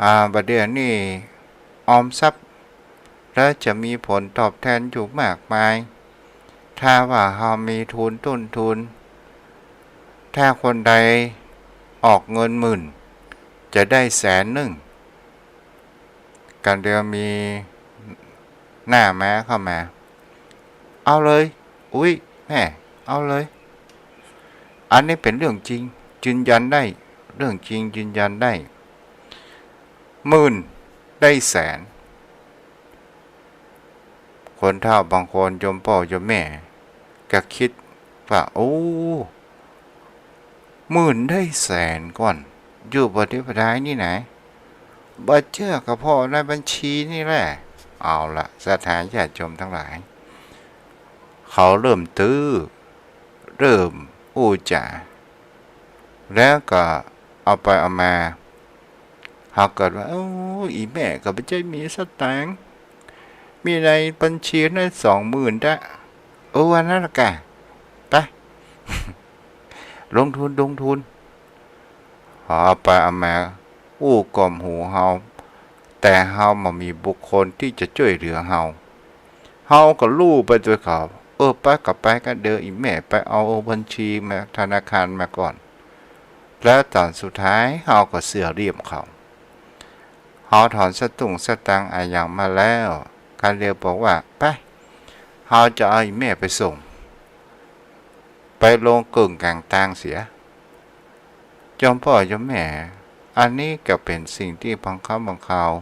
อ่า บ่าเดี่ยวนี้ออมทรัพย์ แล้วจะมีผลตอบแทนอยู่มากมาย ถ้าว่าเฮามีทุนต้นทุน ถ้าคนใดออกเงินหมื่น จะได้แสนนึ่ง กันเดียวมีหน้าม้าเข้ามา เอาเลย อุ๊ย แม่ เอาเลย อันนี้เป๋นเรื่องจริง ยืนยันได้ เรื่องจริงยืนยันได้ หมื่นได้แสน คนเฒ่าบางคนโยมป้อโยมแม่ก็กึ๊ดว่า โอ้ หมื่นได้แสนก่อน อยู่บ่ได้บ่ดายนี่นะ บ่เจื้อก็ผ่อในบัญชีนี่แหละ เอาละ ศรัทธาญาติโยมตังหลาย เขาเริ่มตื้อ เริ่มอู้จ๋า แล้วก็เอาไปเอามา เฮาเกิดว่า โอ้ อี่แม่ก็บ่ใจ้มีสตางค์ มีในบัญชีนั้นสองหมื่นดะ เออ อันนั้นละก่ะ ไป ลงทุน ลงทุน เฮาเอาไปเอามา อู้ก้มหูเฮา แต่เฮาบ่มีบุคคลตี้จะจ้วยเหลือเฮา เฮาก็ลู่ไปตวยเขา เออ ไปก็ไป ก็เดี๋ยวอี่แม่ไปเอาบัญชีมา ธนาคารมาก่อน แล้วต๋อนสุดท้ายเฮาก็เสื่อเหลี่ยมเขา เฮาถอนสตุ้งสตางค์อะหยังมาแล้ว กันเดียวบอกว่า ไป เฮาจะเอาอี่แม่ไปส่ง ไปลงเกิ่งก๋างตางเสีย โยมป้อโยมแม่ อันนี้ก็เป๋นสิ่งตี้บางครั้งบางคราว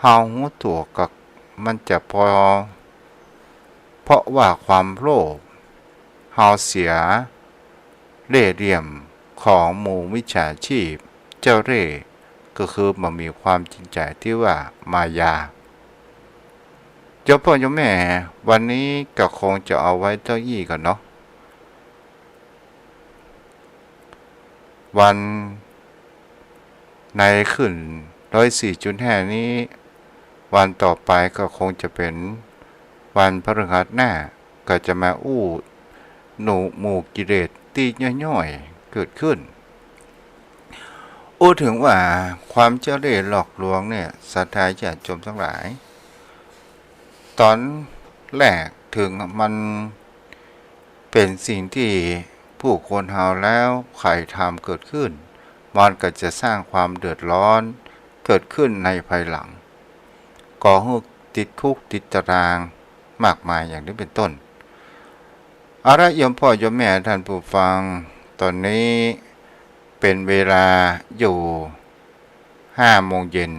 เฮาฮู้ตั๋วก็มันจะปอ เพราะว่าความโลภ เฮาเสียเล่ห์เหลี่ยมของหมู่มิจฉาชีพ เจ้าเล่ห์ ก็คือบ่มีความจริงใจ๋ตี้ว่ามายา โยมป้อโยมแม่ วันนี้ก็คงจะเอาไว้เต้าอี้ก่อนเนาะ วันในขึ้นร้อยสี่จุดห้านี้ วันต่อไปก็คงจะเป๋นวันพฤหัสหน้า ก็จะมาอู้หมู่ หมู่กิเลสตี้ย่อยๆ เกิดขึ้น อู้เถิงว่าความเจ้าเล่ห์หลอกลวงเนี่ย ศรัทธาญาติโยมตังหลาย ต๋อนแรกเถิงมันเป๋นสิ่งตี้ผู้คนเฮาแล้วใค่ทำเกิดขึ้น มันก็จะสร้างความเดือดร้อนเกิดขึ้นในภายหลัง ก่อหื้อติดคุกติดตารางมากมายอย่างนี้เป๋นต้น เอาละ โยมพ่อโยมแม่ท่านผู้ฟัง ต๋อนนี้เป๋นเวลาอยู่ห้าโมงเย็น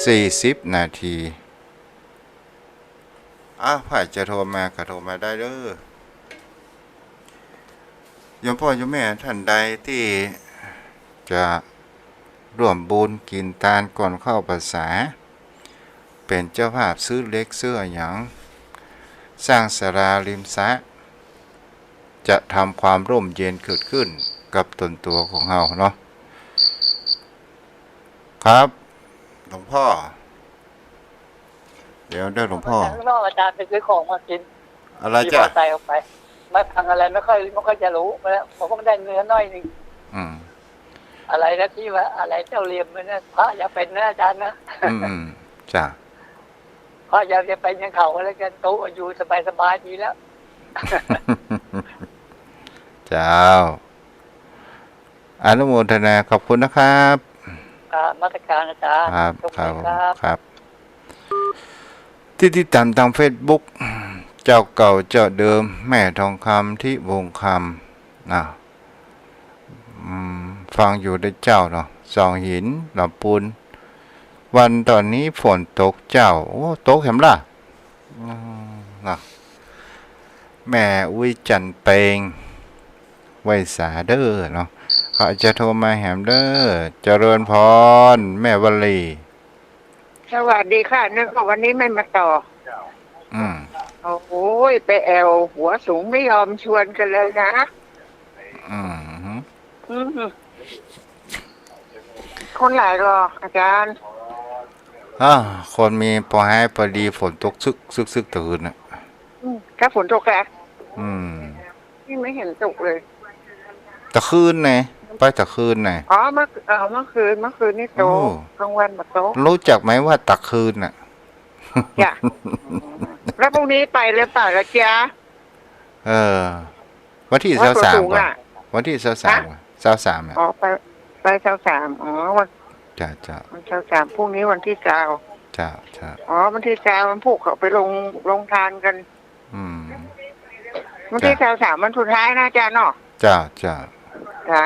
สี่สิบนาที อ้าว ใผจะโทรมาก็โทรมาได้เด้อ โยมพ่อโยมแม่ท่านใดตี้จะร่วมบุญกิ๋นตานก่อนเข้าพรรษา เป๋นเจ้าภาพซื้อเหล็กซื้ออะหยัง สร้างศาลาริมสระ จะทำความร่มเย็นเกิดขึ้นกับตนตั๋วของเฮาเนาะ ครับ หลวงพ่อ เดี๋ยวเด้อหลวงพ่อ ข้างนอกอาจารย์ไปซื้อของมากิ๋น อะไรจ๊ะ ขี่มอเตอร์ไซค์ออกไป มาฟังอะไรไม่ค่อย ไม่ค่อยจะรู้ มาแล้ว ผมเพิ่งได้เงินน้อยหนึ่ง อืม อะไรนะที่ว่า อะไรเจ้าเหลี่ยมมันนะ พระอย่าเป็นนะอาจารย์นะ อืม อืม จ้ะ พระอย่า อย่าเป็นอย่างเขา แล้วกัน โต๊ะอยู่สบายๆ ดีแล้ว เจ้า อนุโมทนา ขอบคุณนะครับ ครับ นมัสการอาจารย์ ครับ โชคดีครับ ครับ ครับ ตี้ติดต๋ามตางเฟซบุ๊ก เจ้าเก่าเจ้าเดิม แม่ทองคำ ทิวงศ์คำ นะ อืม ฟังอยู่เด้อเจ้าเนาะ สองหิน ลำปูน วันต๋อนนี้ฝนตกเจ้า โอ้ ตกแหมล่ะ อืม นะ แม่อุ๊ยจันทร์เปง ไหว้สาเด้อเนาะ เขาจะโทรมาแหมเด้อ เจริญพร แม่วลี สวัสดีค่ะ นึกว่าวันนี้ไม่มาต่อ อืม โอ้ย ไปแอ่วหัวสูงไม่ยอมชวนกันเลยนะ อืม อืม คนหลายก่อ อาจารย์ อ้าว คนมีปอหายปอดี ฝนตกชึก ชึก ชึก ตะคืนน่ะ อืม ถ้าฝนตกอะ อืม นี่ไม่เห็นตกเลย ตะคืนไง ไปตะคืนไง อ๋อ เมื่อ เอ่อ เมื่อคืน เมื่อคืนนี่ตก โอ้ กลางวันบ่ตก รู้จักไหมว่าตะคืนน่ะ จ้ะ แล้วพรุ่งนี้ไปหรือเปล่าล่ะจ๊ะ เออ วันตี้ วัน ซาวสาม สูง ก่อ อะ วันตี้ ซาวสาม ฮะ ก่อ ซาวสาม น่ะ อ๋อ ไป ไปซาวสาม อ๋อ วัน จ้ะ จ้ะ วันซาวสาม พรุ่งนี้วันตี้ซาว จ้ะ จ้ะ อ๋อ วันตี้ซาว วันพูกเขาไปลง ลงทานกัน อืม วันตี้ จ้ะ ซาวสาม วันสุดท้ายนะอาจารย์เนาะ จ้ะ จ้ะ จ้ะ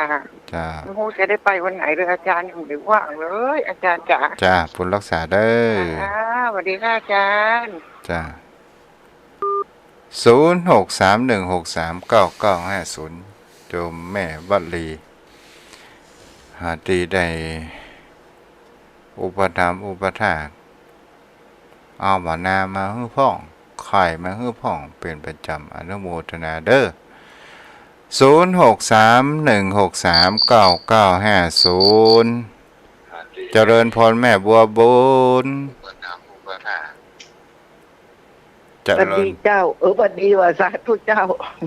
จ้ะ ไม่ฮู้จะได้ไปวันไหนเลย อาจารย์ยังบ่ได้ว่างเลย อาจารย์จ๋า จ้ะ บุญรักษาเด้อ จ้า สวัสดีค่ะอาจารย์ จ้ะ ศูนย์หกสามหนึ่งหกสามเก้าเก้าห้าศูนย์ โยมแม่วลี หาตี้ได้อุปถัมภ์อุปถาก เอาหม้อน้ำมาหื้อพ่อง ไข่มาหื้อพ่องเป๋นประจ๋ำ อนุโมทนาเด้อ ศูนย์หกสามหนึ่งหกสามเก้าเก้าห้าศูนย์ เจริญพรแม่บัวบุญ เจริญ สวัสดีเจ้า เออ สวัสดีว่า สาธุเจ้า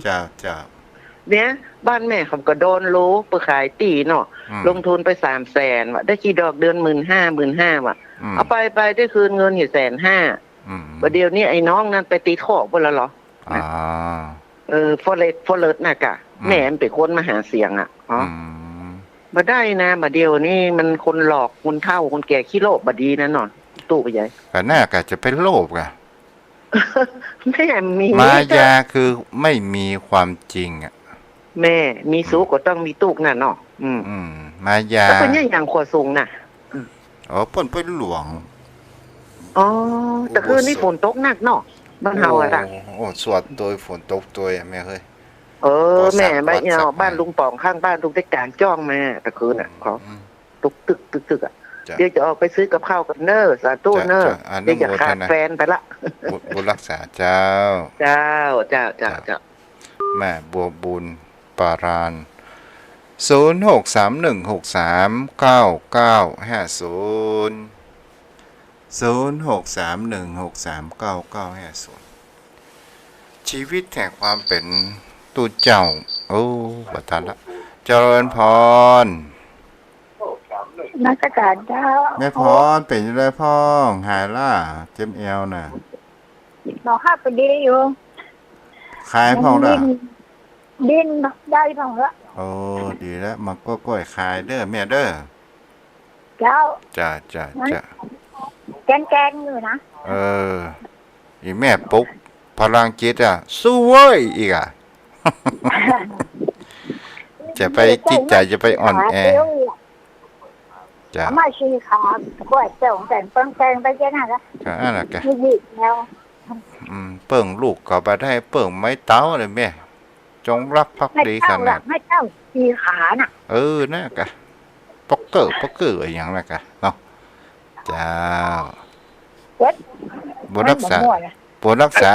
เจ้า เจ้า เนี่ย บ้านแม่เขาก็โดนโล ไปขายตี้เนาะ อืม ลงทุนไปสามแสนว่ะ ได้กี่ดอกเดือน หมื่นห้า หมื่นห้าว่ะ อืม เอาไป ไปได้คืนเงินอยู่แสนห้า อืม บ่าเดี่ยวนี้ไอ้น้องนั้นไปติดข้อไปแล้วเหรอ อ๋อ เออ ฟอเร็กซ์ ฟอเร็กซ์ น่ะกะ อืม แม่มันเป๋นคนมาหาเสียงอะ อ๋อ อืม บ่ได้นะ บ่าเดี่ยวนี้มันคนหลอก คนเฒ่า คนแก่ขี้โลภบ่ดีนะเนาะ ตู้ใหญ่ ก็น่ากะจะไปโลภกะ แม่มี มายาคือไม่มีความจริงอะ แม่มีสุขก็ต้องมีตุ๊กข์น่ะเนาะ อืม อืม มายา แล้วเปิ้นเยียะหยังครัวสูงน่ะ อืม อ๋อ เปิ้นไปหลวง อ๋อ ตะคืนนี้ฝนตกหนักเนาะ บ้านเฮาอะจ้ะ โอ้ โอ้ สวดโตยฝนตกโตยอะแม่เฮ้ย เออ แม่ บ้านลุงป๋องข้างบ้านลุงเต็กจ๋างจ้องมาตะคืนน่ะ อืม ขอ อืม ตุ๊กตึก ตุ๊กตึกอะ จ้ะ เดี๋ยวจะออกไปซื้อกับข้าวก่อนเน่อ สาธุเน่อ จ้ะ จ้ะ อนุโมทนา เดี๋ยวจะขาดแฟนไปละ บุญ บุญรักษาเจ้า เจ้า เจ้า เจ้า เจ้า เจ้า แม่บัวบุญปาราน ศูนย์หกสามหนึ่งหกสามเก้าเก้าห้าศูนย์ ศูนย์หกสามหนึ่งหกสามเก้าเก้าห้าศูนย์ ชีวิตแห่งความเป๋นตุ๊เจ้า โอ้ บ่ทันละ เจริญพร นมัสการเจ้า แม่พร เป๋นจั่งใดพ่อง หายละ เจ็บแอวน่ะ หมอห้าไปดีอยู่ ขายพ่องละ ยังดิ้น ดิ้นได้พ่องละ โอ้ ดีแล้ว มาก้อยๆ ขายเด้อแม่เด้อ เจ้า จ้ะ จ้ะ จ้ะ แกงๆ อยู่นะ เออ อีแม่ปุ๊ก พลังจิตอะ สู้เว้ย อีกอะ จะไปจิตใจ๋จะไปอ่อนแอ เจ้า ไม่ใช่ขา ก็เจ้าแต่งเปิ้งแต่งไปแค่นั้นละ ก็อันนั้นกะ ไม่หยิบแล้ว อืม เปิ้งลูกก็บ่ได้ เปิ้งไม้เต๊าเลยแม่ จงรักภักดีขนาด ไม้เต๊าละ ไม้เต๊าสี่ขาน่ะ เออ นั่นกะ ป๊อกเกอร์ ป๊อกเกอร์อะหยังนั่นกะเนาะ เจ้า เจ็บ บุญรักษา ไม่หมดอะ บุญรักษา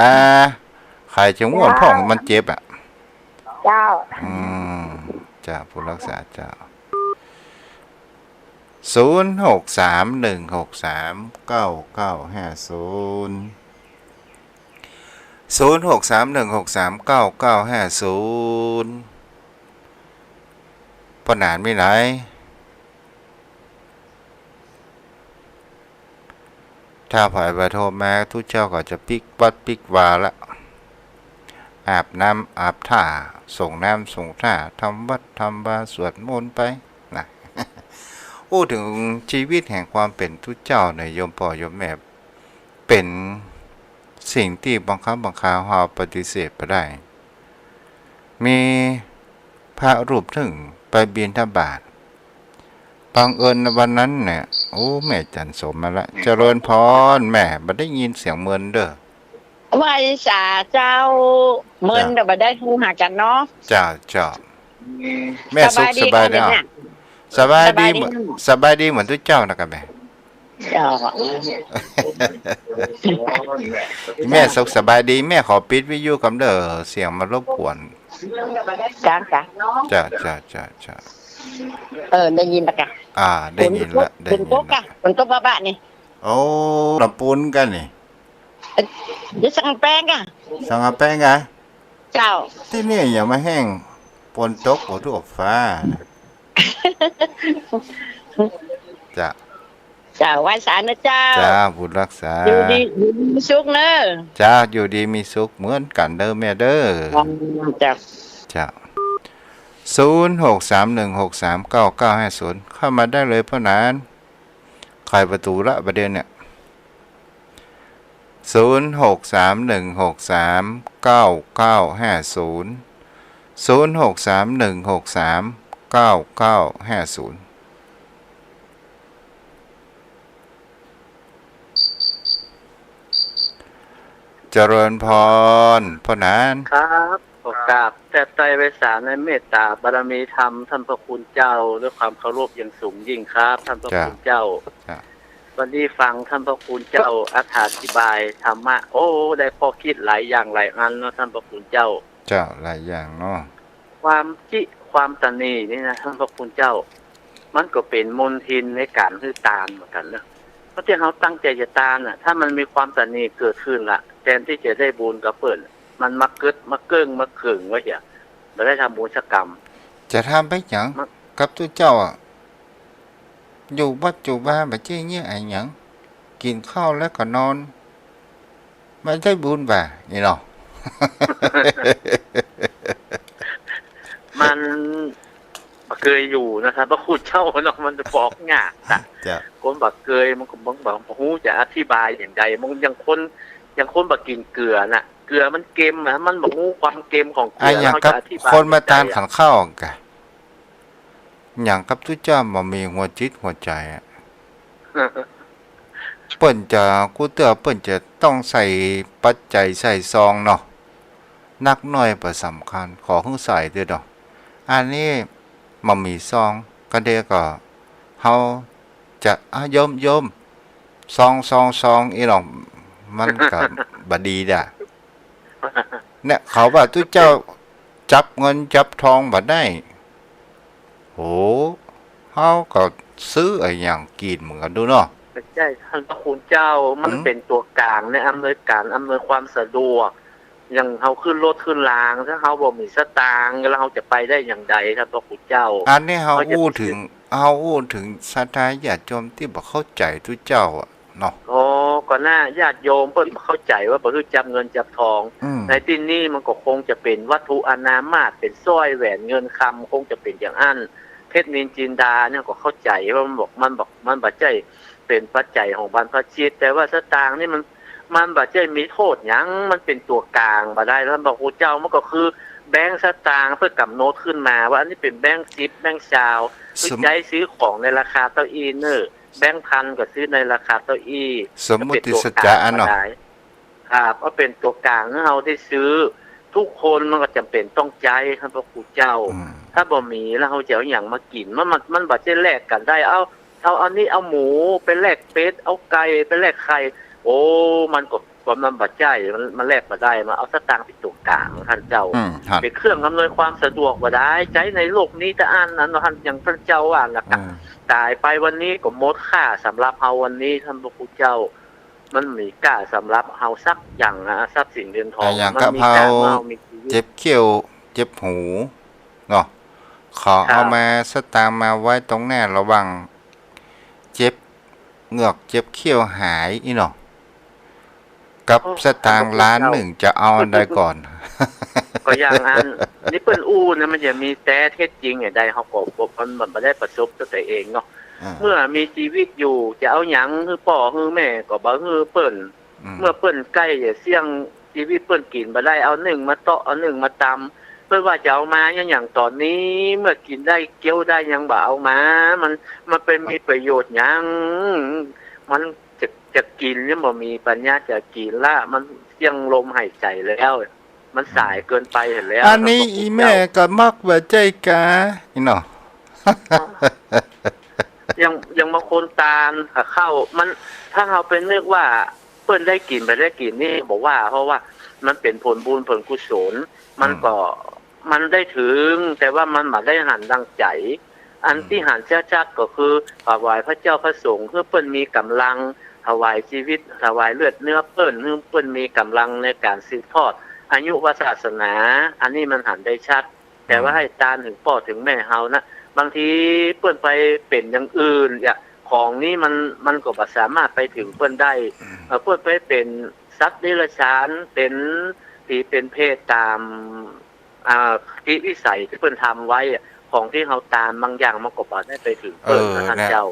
ไข่จะง่วนพ่องมันเจ็บอะ เจ้า อืม เจ้า บุญรักษา เจ้า ศูนย์หกสามหนึ่งหกสามเก้าเก้าห้าศูนย์ ศูนย์หกสามหนึ่งหกสามเก้าเก้าห้าศูนย์ ป้อหนานมีไหน ถ้าใผบ่โทรมา ตุ๊เจ้าก็จะปิ๊กวัดปิ๊กวาละ อาบน้ำอาบท่า สรงน้ำสรงท่า ทำวัดทำวา สวดมนต์ไปนะ อู้เถิงจีวิตแห่งความเป๋นตุ๊เจ้าเนี่ย โยมป้อโยมแม่ เป๋นสิ่งตี้บางครั้งบางคราวเฮาปฏิเสธบ่ได้ มีพระรูปนึ่งไปบิณฑบาต บังเอิญวันนั้นเนี่ย โอ้ แม่จันทร์โสมมาละ เจริญพรแม่ บ่ได้ยินเสียงเมินเด้อ ไหว้สาเจ้า เมิน เจ้า แต่บ่ได้โทรหากั๋นเนาะ เจ้า เจ้า แม่สุขสบายดี สบายดี สบายดี สบายดีเหมือนตุ๊เจ้านะกะแม่ เจ้า แม่สุขสบายดี แม่ขอปิดวิทยุก่อนเด้อ เสียงมารบกวน จ้า จ้า จ้า จ้า จ้า จ้า เออ ได้ยินละกะ อ่า ได้ยินละ ฝนตก ได้ยินละ ฝนตกกะ ฝนตกบ้าๆ นี่ โอ้ ลำปูนกั๋นนี่ เอ่อ จะสั่งแป้งกะ สั่งแป้งกะ เจ้า ตี้นี่ยังบ่แห้ง ฝนตกบ่ทั่วฟ้า จ้ะ เจ้า ไหว้สาเนอะเจ้า จ้า บุญรักษา อยู่ดี อยู่ดีมีสุขเนอะ จ้า อยู่ดีมีสุขเหมือนกั๋นเด้อแม่เด้อ จ้า จ้า ศูนย์หกสามหนึ่งหกสามเก้าเก้าห้าศูนย์ เข้ามาได้เลยป้อหนาน ไขประตู๋ละประเด็นเนี่ย ศูนย์หกสามหนึ่งหกสามเก้าเก้าห้าศูนย์ ศูนย์หกสามหนึ่งหกสามเก้าเก้าห้าศูนย์ เจริญพร ป้อหนาน ครับ ขอกราบแทบไตร้ไหว้สาในเมตตาบารมีธรรมท่านพระคุณเจ้า ด้วยความเคารพอย่างสูงยิ่งครับ ท่านพระคุณเจ้า จ้ะ วันนี้ฟังท่านพระคุณเจ้าอธิบายธรรมะ โอ้ ได้ข้อคิดหลายอย่างหลายอันเนาะท่านพระคุณเจ้า เจ้า หลายอย่างเนาะ ความจิ ความตระหนี่นี่นะท่านพระคุณเจ้า มันก็เป๋นมลทินในก๋านหื้อตานเหมือนกั๋นนะ เพราะตี้เฮาตั้งใจ๋จะตานน่ะ ถ้ามันมีความตระหนี่เกิดขึ้นละ แตนตี้จะได้บุญกับเปิ้น มันมาเกิด มาเกิ่ง มาเกิ่งไว้เหีย บ่ได้ทำบุญสักกำ จะทำไปหยัง มัน กับตุ๊เจ้าอะ อยู่วัดอยู่วาบ่ใจ้เยียะอะหยัง กิ๋นข้าวแล้วก็นอน บ่ได้บุญบ่า นี่เนาะ มันบ่เกยอยู่นะครับ พระคุณเจ้าเนาะ มันจะบอกยากนะ เจ้า คนบ่เกยมันก็ มันบ่ฮู้จะอธิบายอย่างใด มันอย่างคน อย่างคนบ่กิ๋นเกลือน่ะ เกลือมันเค็มนะ มันบ่ฮู้ความเค็มของเกลือ อะหยัง แล้วเฮาจะอธิบาย กับคนบ่ตานขันข้าวกะ อย่างกับตุ๊เจ้าบ่มีหัวจิตหัวใจ๋อะ เปิ้นจะ กู้เตื้อเปิ้นจะต้องใส่ปัจจัยใส่ซองเนาะ นักน้อยบ่สำคัญ ขอหื้อใส่เตื้อเนาะ อันนี้บ่มีซอง กะเดก็ เฮาจะ อ่ะ โยม โยม ซอง ซอง ซอง อี้หรอก มันก็บ่ดีดะ เนี่ย เขาว่าตุ๊เจ้าจับเงินจับทองบ่ได้ โห เฮาก็ซื้ออะหยังกิ๋นเหมือนกั๋นดูเนาะ ใจ้ ท่านพระคุณเจ้า มัน หืม เป๋นตั๋วก๋างในอำนวยก๋าน อำนวยความสะดวก อย่างเฮาขึ้นรถขึ้นราง ถ้าเฮาบ่มีสตางค์ แล้วเฮาจะไปได้อย่างใด ท่านพระคุณเจ้า อันนี้เฮา เฮาจะ อู้เถิง เฮาอู้เถิงศรัทธาญาติโยมตี้บ่เข้าใจ๋ตุ๊เจ้าอะ เนาะ อ๋อ ก็น่าญาติโยมเปิ้นเข้าใจ๋ว่าบ่หื้อจับเงินจับทอง อืม ในตี้นี้มันก็คงจะเป๋นวัตถุอนามาตย์ เป๋นสร้อยแหวนเงินคำ คงจะเป๋นอย่างอั้น เพชรนิลจินดาเนี่ยก็เข้าใจ๋ว่ามันบอก มันบอก มันบ่ใจ้เป๋นปัจจัยของบรรพชิต แต่ว่าสตางค์นี่มัน มันบ่ใจ้มีโต้ษหยัง มันเป๋นตั๋วก๋างบ่ได้ ท่านพระคุณเจ้า มันก็คือแบงก์สตางค์เปิ้นก๋ำหนดขึ้นมาว่าอันนี้เป๋นแบงก์สิบ แบงก์ซาว คือใจ๊ซื้อของในราคาเต้าอี้เน่อ แบงก์พันก็ซื้อในราคาเต้าอี้ สมมุติสัจจะอันเนาะ ครับ เอาเป๋นตั๋วก๋างหื้อเฮาได้ซื้อ กู้คนมันก็จ๋ำเป๋นต้องใจ๊ ท่านพระคุณเจ้า ถ้าบ่มีแล้วเฮาจะเอาหยังมากิ๋น มัน มัน มันบ่ใจ้แลกกั๋นได้ เอา เอาอันนี้ เอาหมูไปแลกเป็ด เอาไก่ไปแลกไข่ โอ้ มันก็ ก็มันบ่ใจ้ มัน มันแลกบ่ได้ มันเอาสตางค์เป๋นตั๋วก๋าง ท่านเจ้า เป๋นเครื่องอำนวยความสะดวกบ่ได้ ใจ๊ในโลกนี้เต้าอั้นนั้นเนาะ ท่าน อย่างท่านเจ้าว่าน่ะ ต๋ายไปวันนี้ก็หมดค่าสำหรับเฮาวันนี้ ท่านพระคุณเจ้า มันบ่มีก้าสำหรับเฮาสักอย่างนะ ทรัพย์สินเงินทอง อย่างกับเฮาเจ็บเขี้ยวเจ็บหูเนาะ เขาเอามาสตางค์มาไว้ตรงหน้าระหว่างเจ็บเหงือกเจ็บเขี้ยวหายอี้เนาะ กับสตางค์ล้านนึ่งจะเอาอันใดก่อน ก็อย่างอันนี้เปิ้นอู้นะ มันจะมีแต๊เท็จจริงอย่างใด เฮาก็บ่ มัน มันบ่ได้ประสบตวยตั๋วเองเนาะ เมื่อมีจีวิตอยู่ จะเอาหยังหื้อป้อหื้อแม่ก็บ่หื้อเปิ้น เมื่อเปิ้นใก้จะเสี้ยงจีวิตเปิ้นกิ๋นบ่ได้ เอานึ่งมาเตาะ เอานึ่งมาตำ เปิ้นว่าจะเอามาหยัง อย่างต๋อนนี้ เมื่อกิ๋นได้เกี้ยวได้ยังบ่เอามา มัน มันไปมีประโยชน์หยัง มันจะ จะกิ๋นยังบ่มีปัญญาจะกิ๋นละ มันเสี้ยงลมหายใจ๋แล้ว มันสายเกินไปหั้นแล้ว อันนี้อีแม่ก็มักว่าใจ้กา อี้เนาะ อย่าง อย่างบางคนตานกับข้าว มัน ถ้าเฮาไปนึกว่าเปิ้นได้กิ๋นบ่ได้กิ๋นนี่บ่ว่า เพราะว่ามันเป๋นผลบุญผลกุศล มันก็ มันได้เถิง แต่ว่ามันบ่ได้หันดังใจ๋ อันตี้หันชัดๆ ก็คือถวายพระเจ้าพระสงฆ์ หื้อเปิ้นมีก๋ำลัง ถวายจีวิต ถวายเลือดเนื้อเปิ้น หื้อเปิ้นมีก๋ำลังในก๋านสืบทอดอายุวศาสนา อันนี้มันหันได้ชัด แต่ว่าหื้อตานเถิงป้อเถิงแม่เฮานะ บางทีเปิ้นไปเป๋นอย่างอื่น อย่างของนี้มัน มันก็บ่สามารถไปเถิงเปิ้นได้ เอ่อ เปิ้นไปเป๋นสัตว์เดรัจฉาน เป๋นผีเป๋นเปรตต๋าม อ่า กิริยาวิสัยตี้เปิ้นทำไว้อะ ของตี้เฮาตานบางอย่างมันก็บ่ได้ไปเถิงเปิ้นนะท่านเจ้า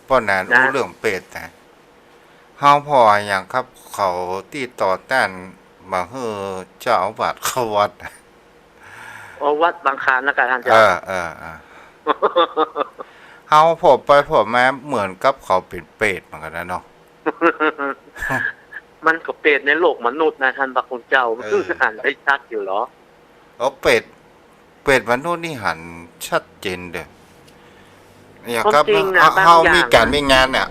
ป้อหนานอู้เรื่องเปรตนะ เฮาผ่ออย่างกับเขาตี้ต่อต้านบ่หื้อเจ้าอาวาสเข้าวัด อ๋อ วัดบางคลานนะกะท่านเจ้า เออ เออ เออ เฮาผ่อไปผ่อมาเหมือนกับเขาเป๋นเปรตเหมือนกั๋นนะเนาะ มันก็เปรตในโลกมนุษย์นะท่านพระคุณเจ้า เออ มันคือหันได้ชัดอยู่เหรอ เอาเปรต เปรตมนุษย์นี่หันชัดเจนเด้อ อย่างกับ ความจริงนะ เฮา บางอย่าง เฮามีก๋านมีงานเนี่ย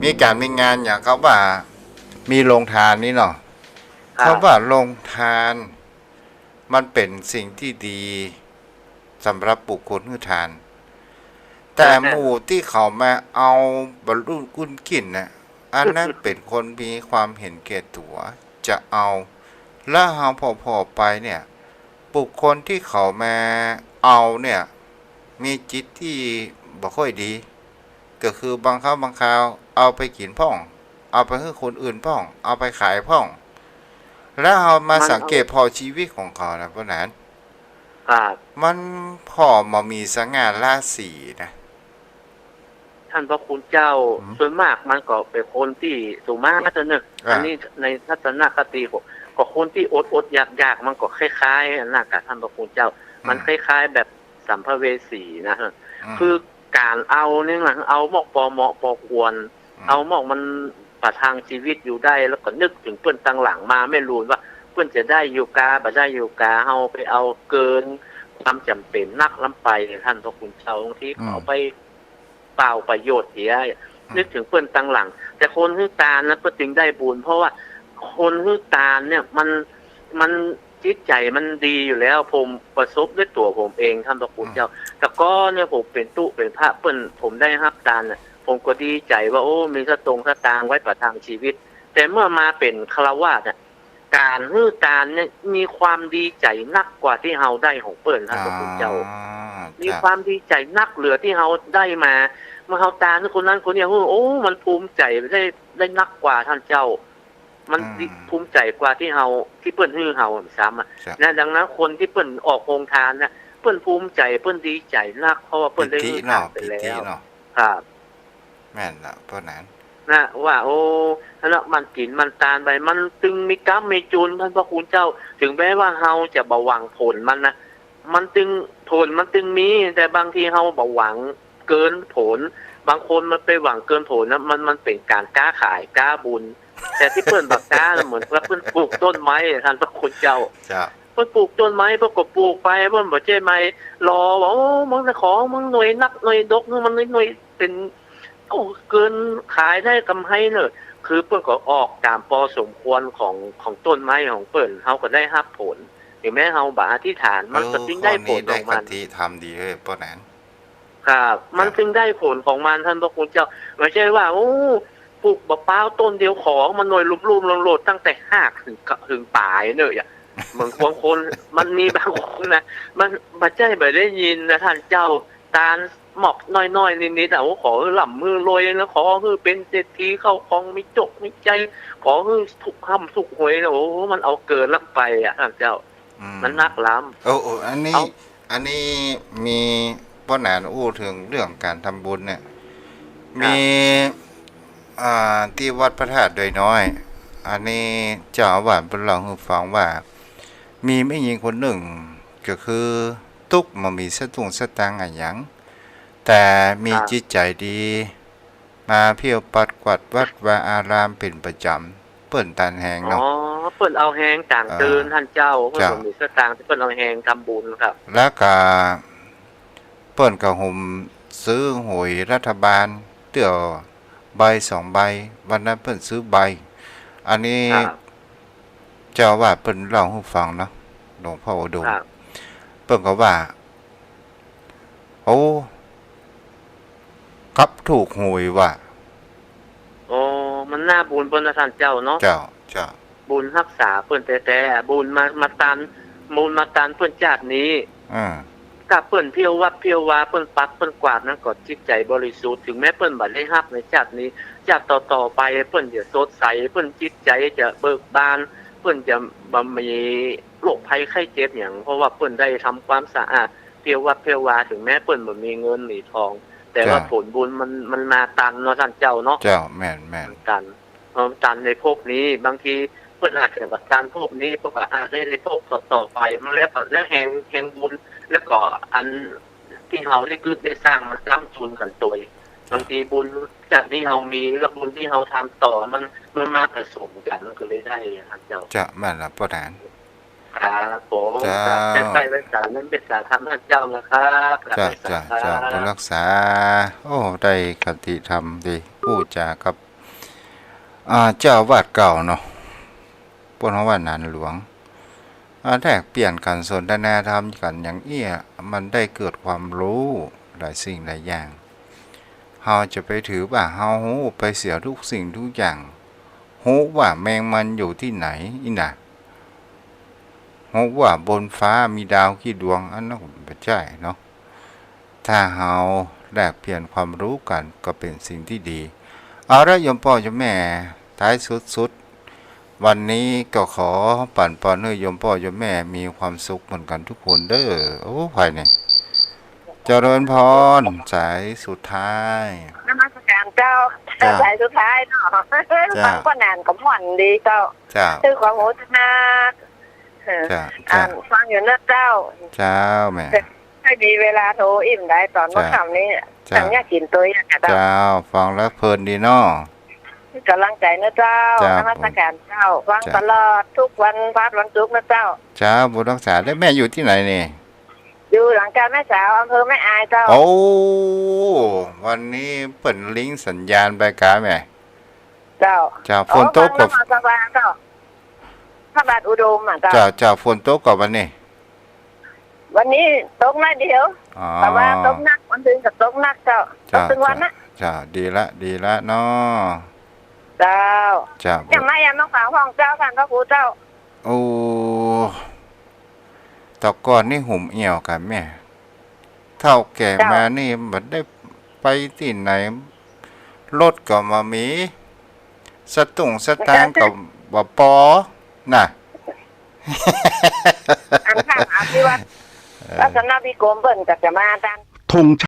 มีก๋านมีงานอย่างกับว่ามีโฮงตานนี่เนาะ ครับ คำว่าโฮงตาน มันเป๋นสิ่งตี้ดีสำหรับบุคคลหื้อตาน แต่หมู่ตี้เขามาเอาบ่าลุ่นกุ้นกิ๋นน่ะ อันนั้นเป๋นคนมีความเห็นแก่ตั๋ว จะเอา แล้วเฮาผ่อๆ ไปเนี่ย บุคคลตี้เขามาเอาเนี่ย มีจิตตี้บ่ค่อยดี ก็คือบางครั้งบางคราวเอาไปกิ๋นพ่อง เอาไปหื้อคนอื่นพ่อง เอาไปขายพ่อง แล้วเฮามาสังเกตผ่อจีวิตของเขานะ ป้อหนาน ครับ มันผ่อบ่มีสง่าราศีนะ ท่านพระคุณเจ้า อืม ส่วนมากมันก็เป๋นคนตี้สุมาเถอะเนอะ อ่า อันนี้ในทัศนคติของ ก็คนตี้อดๆ อยากๆ มันก็คล้ายๆ อันนั้นกะท่านพระคุณเจ้า อืม มันคล้ายๆ แบบสัมภเวสีนะฮะ อืม คือก๋านเอานี่นะ เอามอกปอเหมาะปอควร อืม เอามอกมันประทังจีวิตอยู่ได้ แล้วก็นึกเถิงเปิ้นตังหลังมาแม่ลูนว่า เปิ้นจะได้อยู่กา บ่ได้อยู่กา เฮาไปเอาเกินความจ๋ำเป๋นนักล้ำไป ท่านพระคุณเจ้า บางทีก็เอาไป เปล่าประโยชน์เสีย อืม นึกเถิงเปิ้นตังหลัง แต่คนหื้อตานนะ เปิ้นจึงได้บุญ เพราะว่าคนหื้อตานเนี่ย มัน มันจิตใจ๋มันดีอยู่แล้ว ผมประสบด้วยตั๋วผมเอง ท่านพระคุณเจ้า อืม แต่ก่อนเนี่ยผมเป๋นตุ๊เป๋นพระเปิ้น ผมได้ฮับตานน่ะ ผมก็ดีใจ๋ว่า โอ้ มีสตงค์สตางค์ไว้ประทังจีวิต แต่เมื่อมาเป๋นฆราวาสเนี่ย ก๋านหื้อตานเนี่ยมีความดีใจ๋นักกว่าตี้เฮาได้ของเปิ้น ท่านพระคุณเจ้า อ๋อ มีความดีใจ๋นักเหลือตี้เฮาได้มา เมื่อเฮาตานหื้อคนนั้นคนนี้ โอ้ มันภูมิใจ๋ได้ ได้นักกว่าท่านเจ้า มันดี อืม ภูมิใจ๋กว่าตี้เฮา ตี้เปิ้นหื้อเฮาซ้ำอะ ครับ นะ ดังนั้นคนตี้เปิ้นออกโฮงตานนะ เปิ้นภูมิใจ๋ เปิ้นดีใจ๋นัก เพราะว่าเปิ้นได้หื้อตานไปแล้ว ปีติเนาะ ปีติเนาะ ครับ แม่นละ ป้อหนาน นะ ว่า โอ้ อันนั้นมันกิ๋นมันตานไป มันตึงมีก๊ำมีจูน ต้านพระคุณเจ้า เถิงแม้ว่าเฮาจะบ่หวังผลมันนะ มันตึง ผลมันตึงมี แต่บางทีเฮาบ่หวังเกินผล บางคนมันไปหวังเกินผลนะ มัน มันเป๋นก๋านก๊าขาย ก๊าบุญ แต่ตี้เปิ้นบ่ก๊านะ เหมือนกับเปิ้นปลูกต้นไม้อะ ต้านพระคุณเจ้า เจ้า เปิ้นปลูกต้นไม้ เปิ้นก็ปลูกไป เปิ้นบ่ใจ้มารอว่า โอ้ มึงน่ะ ขอมึงหน่วยนักหน่วยดก มันหน่วย หน่วยเป๋น โอ้ เกินขายได้กำไรเน่อ คือเปิ้นก็ออกต๋ามปอสมควรของ ของต้นไม้ของเปิ้น เฮาก็ได้ฮับผล เถิงแม้เฮาบ่อธิษฐาน มันก็จึงได้ผลของมัน เออ ข้อนี้ได้คติธรรมดีเว้ย ป้อแหนน ครับ ครับ มันจึงได้ผลของมัน ต้านพระคุณเจ้า บ่ใจ้ว่า โอ้ ปลูกบ่าป๊าวต้นเดียว ขอมันหน่วยลุ่มๆ โลดๆ ตั้งแต่ฮากเถิง เถิงป๋ายเน่อ อย่าง บางคน คน มันมีบางคนนะ มันบ่ใจ้บ่ได้ยินนะ ต้านเจ้า ตานหมอกน้อยๆ นิดๆ อะ โอ้ ขอหื้อร่ำหื้อรวยนะ ขอหื้อเป๋นเศรษฐี เข้าของมีโจคมีชัย ขอหื้อถูกฮ่ำถูกหวยนะ โอ้ มันเอาเกินล้ำไปอะ ต้านเจ้า อืม มันนักล้ำ โอ้ โอ้ อันนี้ เอ้า อันนี้มี ป้อแหนนอู้เถิงเรื่องก๋านทำบุญเนี่ย ครับ มี อ่า ตี้วัดพระธาตุดอยน้อย อันนี้เจ้าอาวาสเปิ้นเล่าหื้อฟังว่า มีแม่ญิงคนนึ่ง ก็คือตุ๊ก บ่มีสตุ้งสตางค์อะหยัง แต่มี ครับ จิตใจ๋ดี มาเที่ยวปัดกวาดวัดวาอารามเป๋นประจ๋ำ เปิ้นตานแฮงเนาะ อ๋อ เปิ้นเอาแฮงต่างเติน เออ ต้านเจ้า เปิ้น เจ้า บ่มีสตางค์ เปิ้นเอาแฮงทำบุญครับ แล้วก็เปิ้นก็หุมซื้อหวยรัฐบาล เตื้อใบสองใบ วันนั้นเปิ้นซื้อใบ อันนี้ ครับ เจ้าอาวาสเปิ้นเล่าหื้อฟังเนาะ หลวงพ่ออุดม ครับ เปิ้นก็ว่า โอ้ กลับถูกหวยว่ะ โอ้ มันน่าบุญเปิ้นนะ ต้านเจ้าเนาะ เจ้า เจ้า บุญฮักษาเปิ้นแต๊ๆ บุญมา มาตัน บุญมาตันเปิ้นจาตินี้ อืม ถ้าเปิ้นเที่ยววัดเที่ยววา เปิ้นปัดเปิ้นกวาดนั้นก็จิตใจ๋บริสุทธิ์ เถิงแม้เปิ้นบ่ได้ฮับในจาตินี้ จาติต่อๆ ไปเปิ้นจะสดใส เปิ้นจิตใจ๋จะเบิกบาน เปิ้นจะบ่มีโรคภัยไข้เจ็บหยัง เพราะว่าเปิ้นได้ทำความสะอาด เที่ยววัดเที่ยววา เถิงแม้เปิ้นบ่มีเงินมีตอง แต่ว่า เจ้า ผลบุญมัน มันมาตันเนาะ ต้านเจ้าเนาะ เจ้า แม่น แม่น มันตัน เออ ตันในภพนี้ บางทีเปิ้นอาจจะบ่ตันภพนี้ เปิ้นก็อาจได้ในภพต่อๆ ไป มันแล้วก็ แล้วแฮง แฮงบุญ แล้วก็อันตี้เฮาได้กึ๊ดได้สร้างมันจ้ำจูนกั๋นตวย บางทีบุญจาตินี้เฮามี แล้วบุญตี้เฮาทำต่อ มัน มันมาผสมกั๋น มันก็เลยได้อะครับเจ้า เจ้า แม่นละป้อแหนน ครับผม เจ้า ครับ แค่ใส่ไว้สารนั้นเป็นสารธรรมท่านเจ้านะครับ ครับ เจ้า เจ้า เจ้า บุญรักษา โอ้ ได้คติธรรมดี อู้จ๋ากับ อ่า เจ้าอาวาสเก่าเนาะ เปิ้นฮ้องว่านานหลวง อ่า แลกเปลี่ยนกั๋น สนทนาธรรมกั๋นอย่างเอี้ย มันได้เกิดความฮู้หลายสิ่งหลายอย่าง เฮาจะไปถือว่าเฮาฮู้ไปเสียกู้สิ่งกู้อย่าง ฮู้ว่าแมงมันอยู่ตี้ไหน อี้น่ะ ฮู้ว่าบนฟ้ามีดาวกี่ดวง อันนั้นบ่ใจ้เนาะ ถ้าเฮาแลกเปลี่ยนความฮู้กั๋นก็เป๋นสิ่งตี้ดี เอาละโยมป้อโยมแม่ ท้ายสุดๆ วันนี้ก็ขอปั๋นปอนหื้อโยมป้อโยมแม่มีความสุขเหมือนกั๋นกู้คนเด้อ โอ้ ใผนี่ เจริญพร สายสุดท้าย นมัสการเจ้า เจ้า สายสุดท้ายเนาะ เจ้า ฟังป้อแหนนก็ม่วนดีเจ้า เจ้า คือความฮู้นะ เออ เจ้า อ่าน เจ้า ฟังอยู่เนาะเจ้า เจ้าแม่ ใค่มีเวลาโทรอิ้มได้ต๋อนเมื่อค่ำนี้ เจ้า จั่งเยียะกิ๋นตวยอะเจ้า เจ้า ฟังแล้วเพลินดีเนาะ ก๋ำลังใจ๋เนาะเจ้า เจ้า นมัสการเจ้า ฟัง เจ้า ตลอดกู้วันพฤหัสวันศุกร์เนาะเจ้า เจ้า บุญรักษา แล้วแม่อยู่ตี้ไหนนี่ อยู่หลังกาแม่สาว อำเภอแม่อายเจ้า โอ้ วันนี้เปิ้นลิงก์สัญญาณไปกาแม่ เจ้า เจ้า ฝนตก อ๋อ ฟังนครสวรรค์เจ้า พระบาทอุดมอะเจ้า เจ้า เจ้า ฝนตกก่อวันนี้ วันนี้ตกน้อยเดียว อ๋อ แต่ว่าตกหนัก วันอื่นก็ตกหนักเจ้า เจ้า ตกตึงวันนะ เจ้า เจ้า ดีละ ดีละเนาะ เจ้า เจ้า ยังมายังต้องฝากห้องเจ้า ต้านพระครูเจ้า โอ้ แต่ก่อนนี่หุมเอี่ยวกั๋นแม่ เฒ่าแก่ เจ้า มานี่บ่ได้ไปตี้ไหน รถก็บ่มี สตุ้งสตางค์ก็บ่ปอ น่ะ อันท่านอภิวัตร เออ รัตนวิกรมเปิ้นก็จะมาต้าน ธง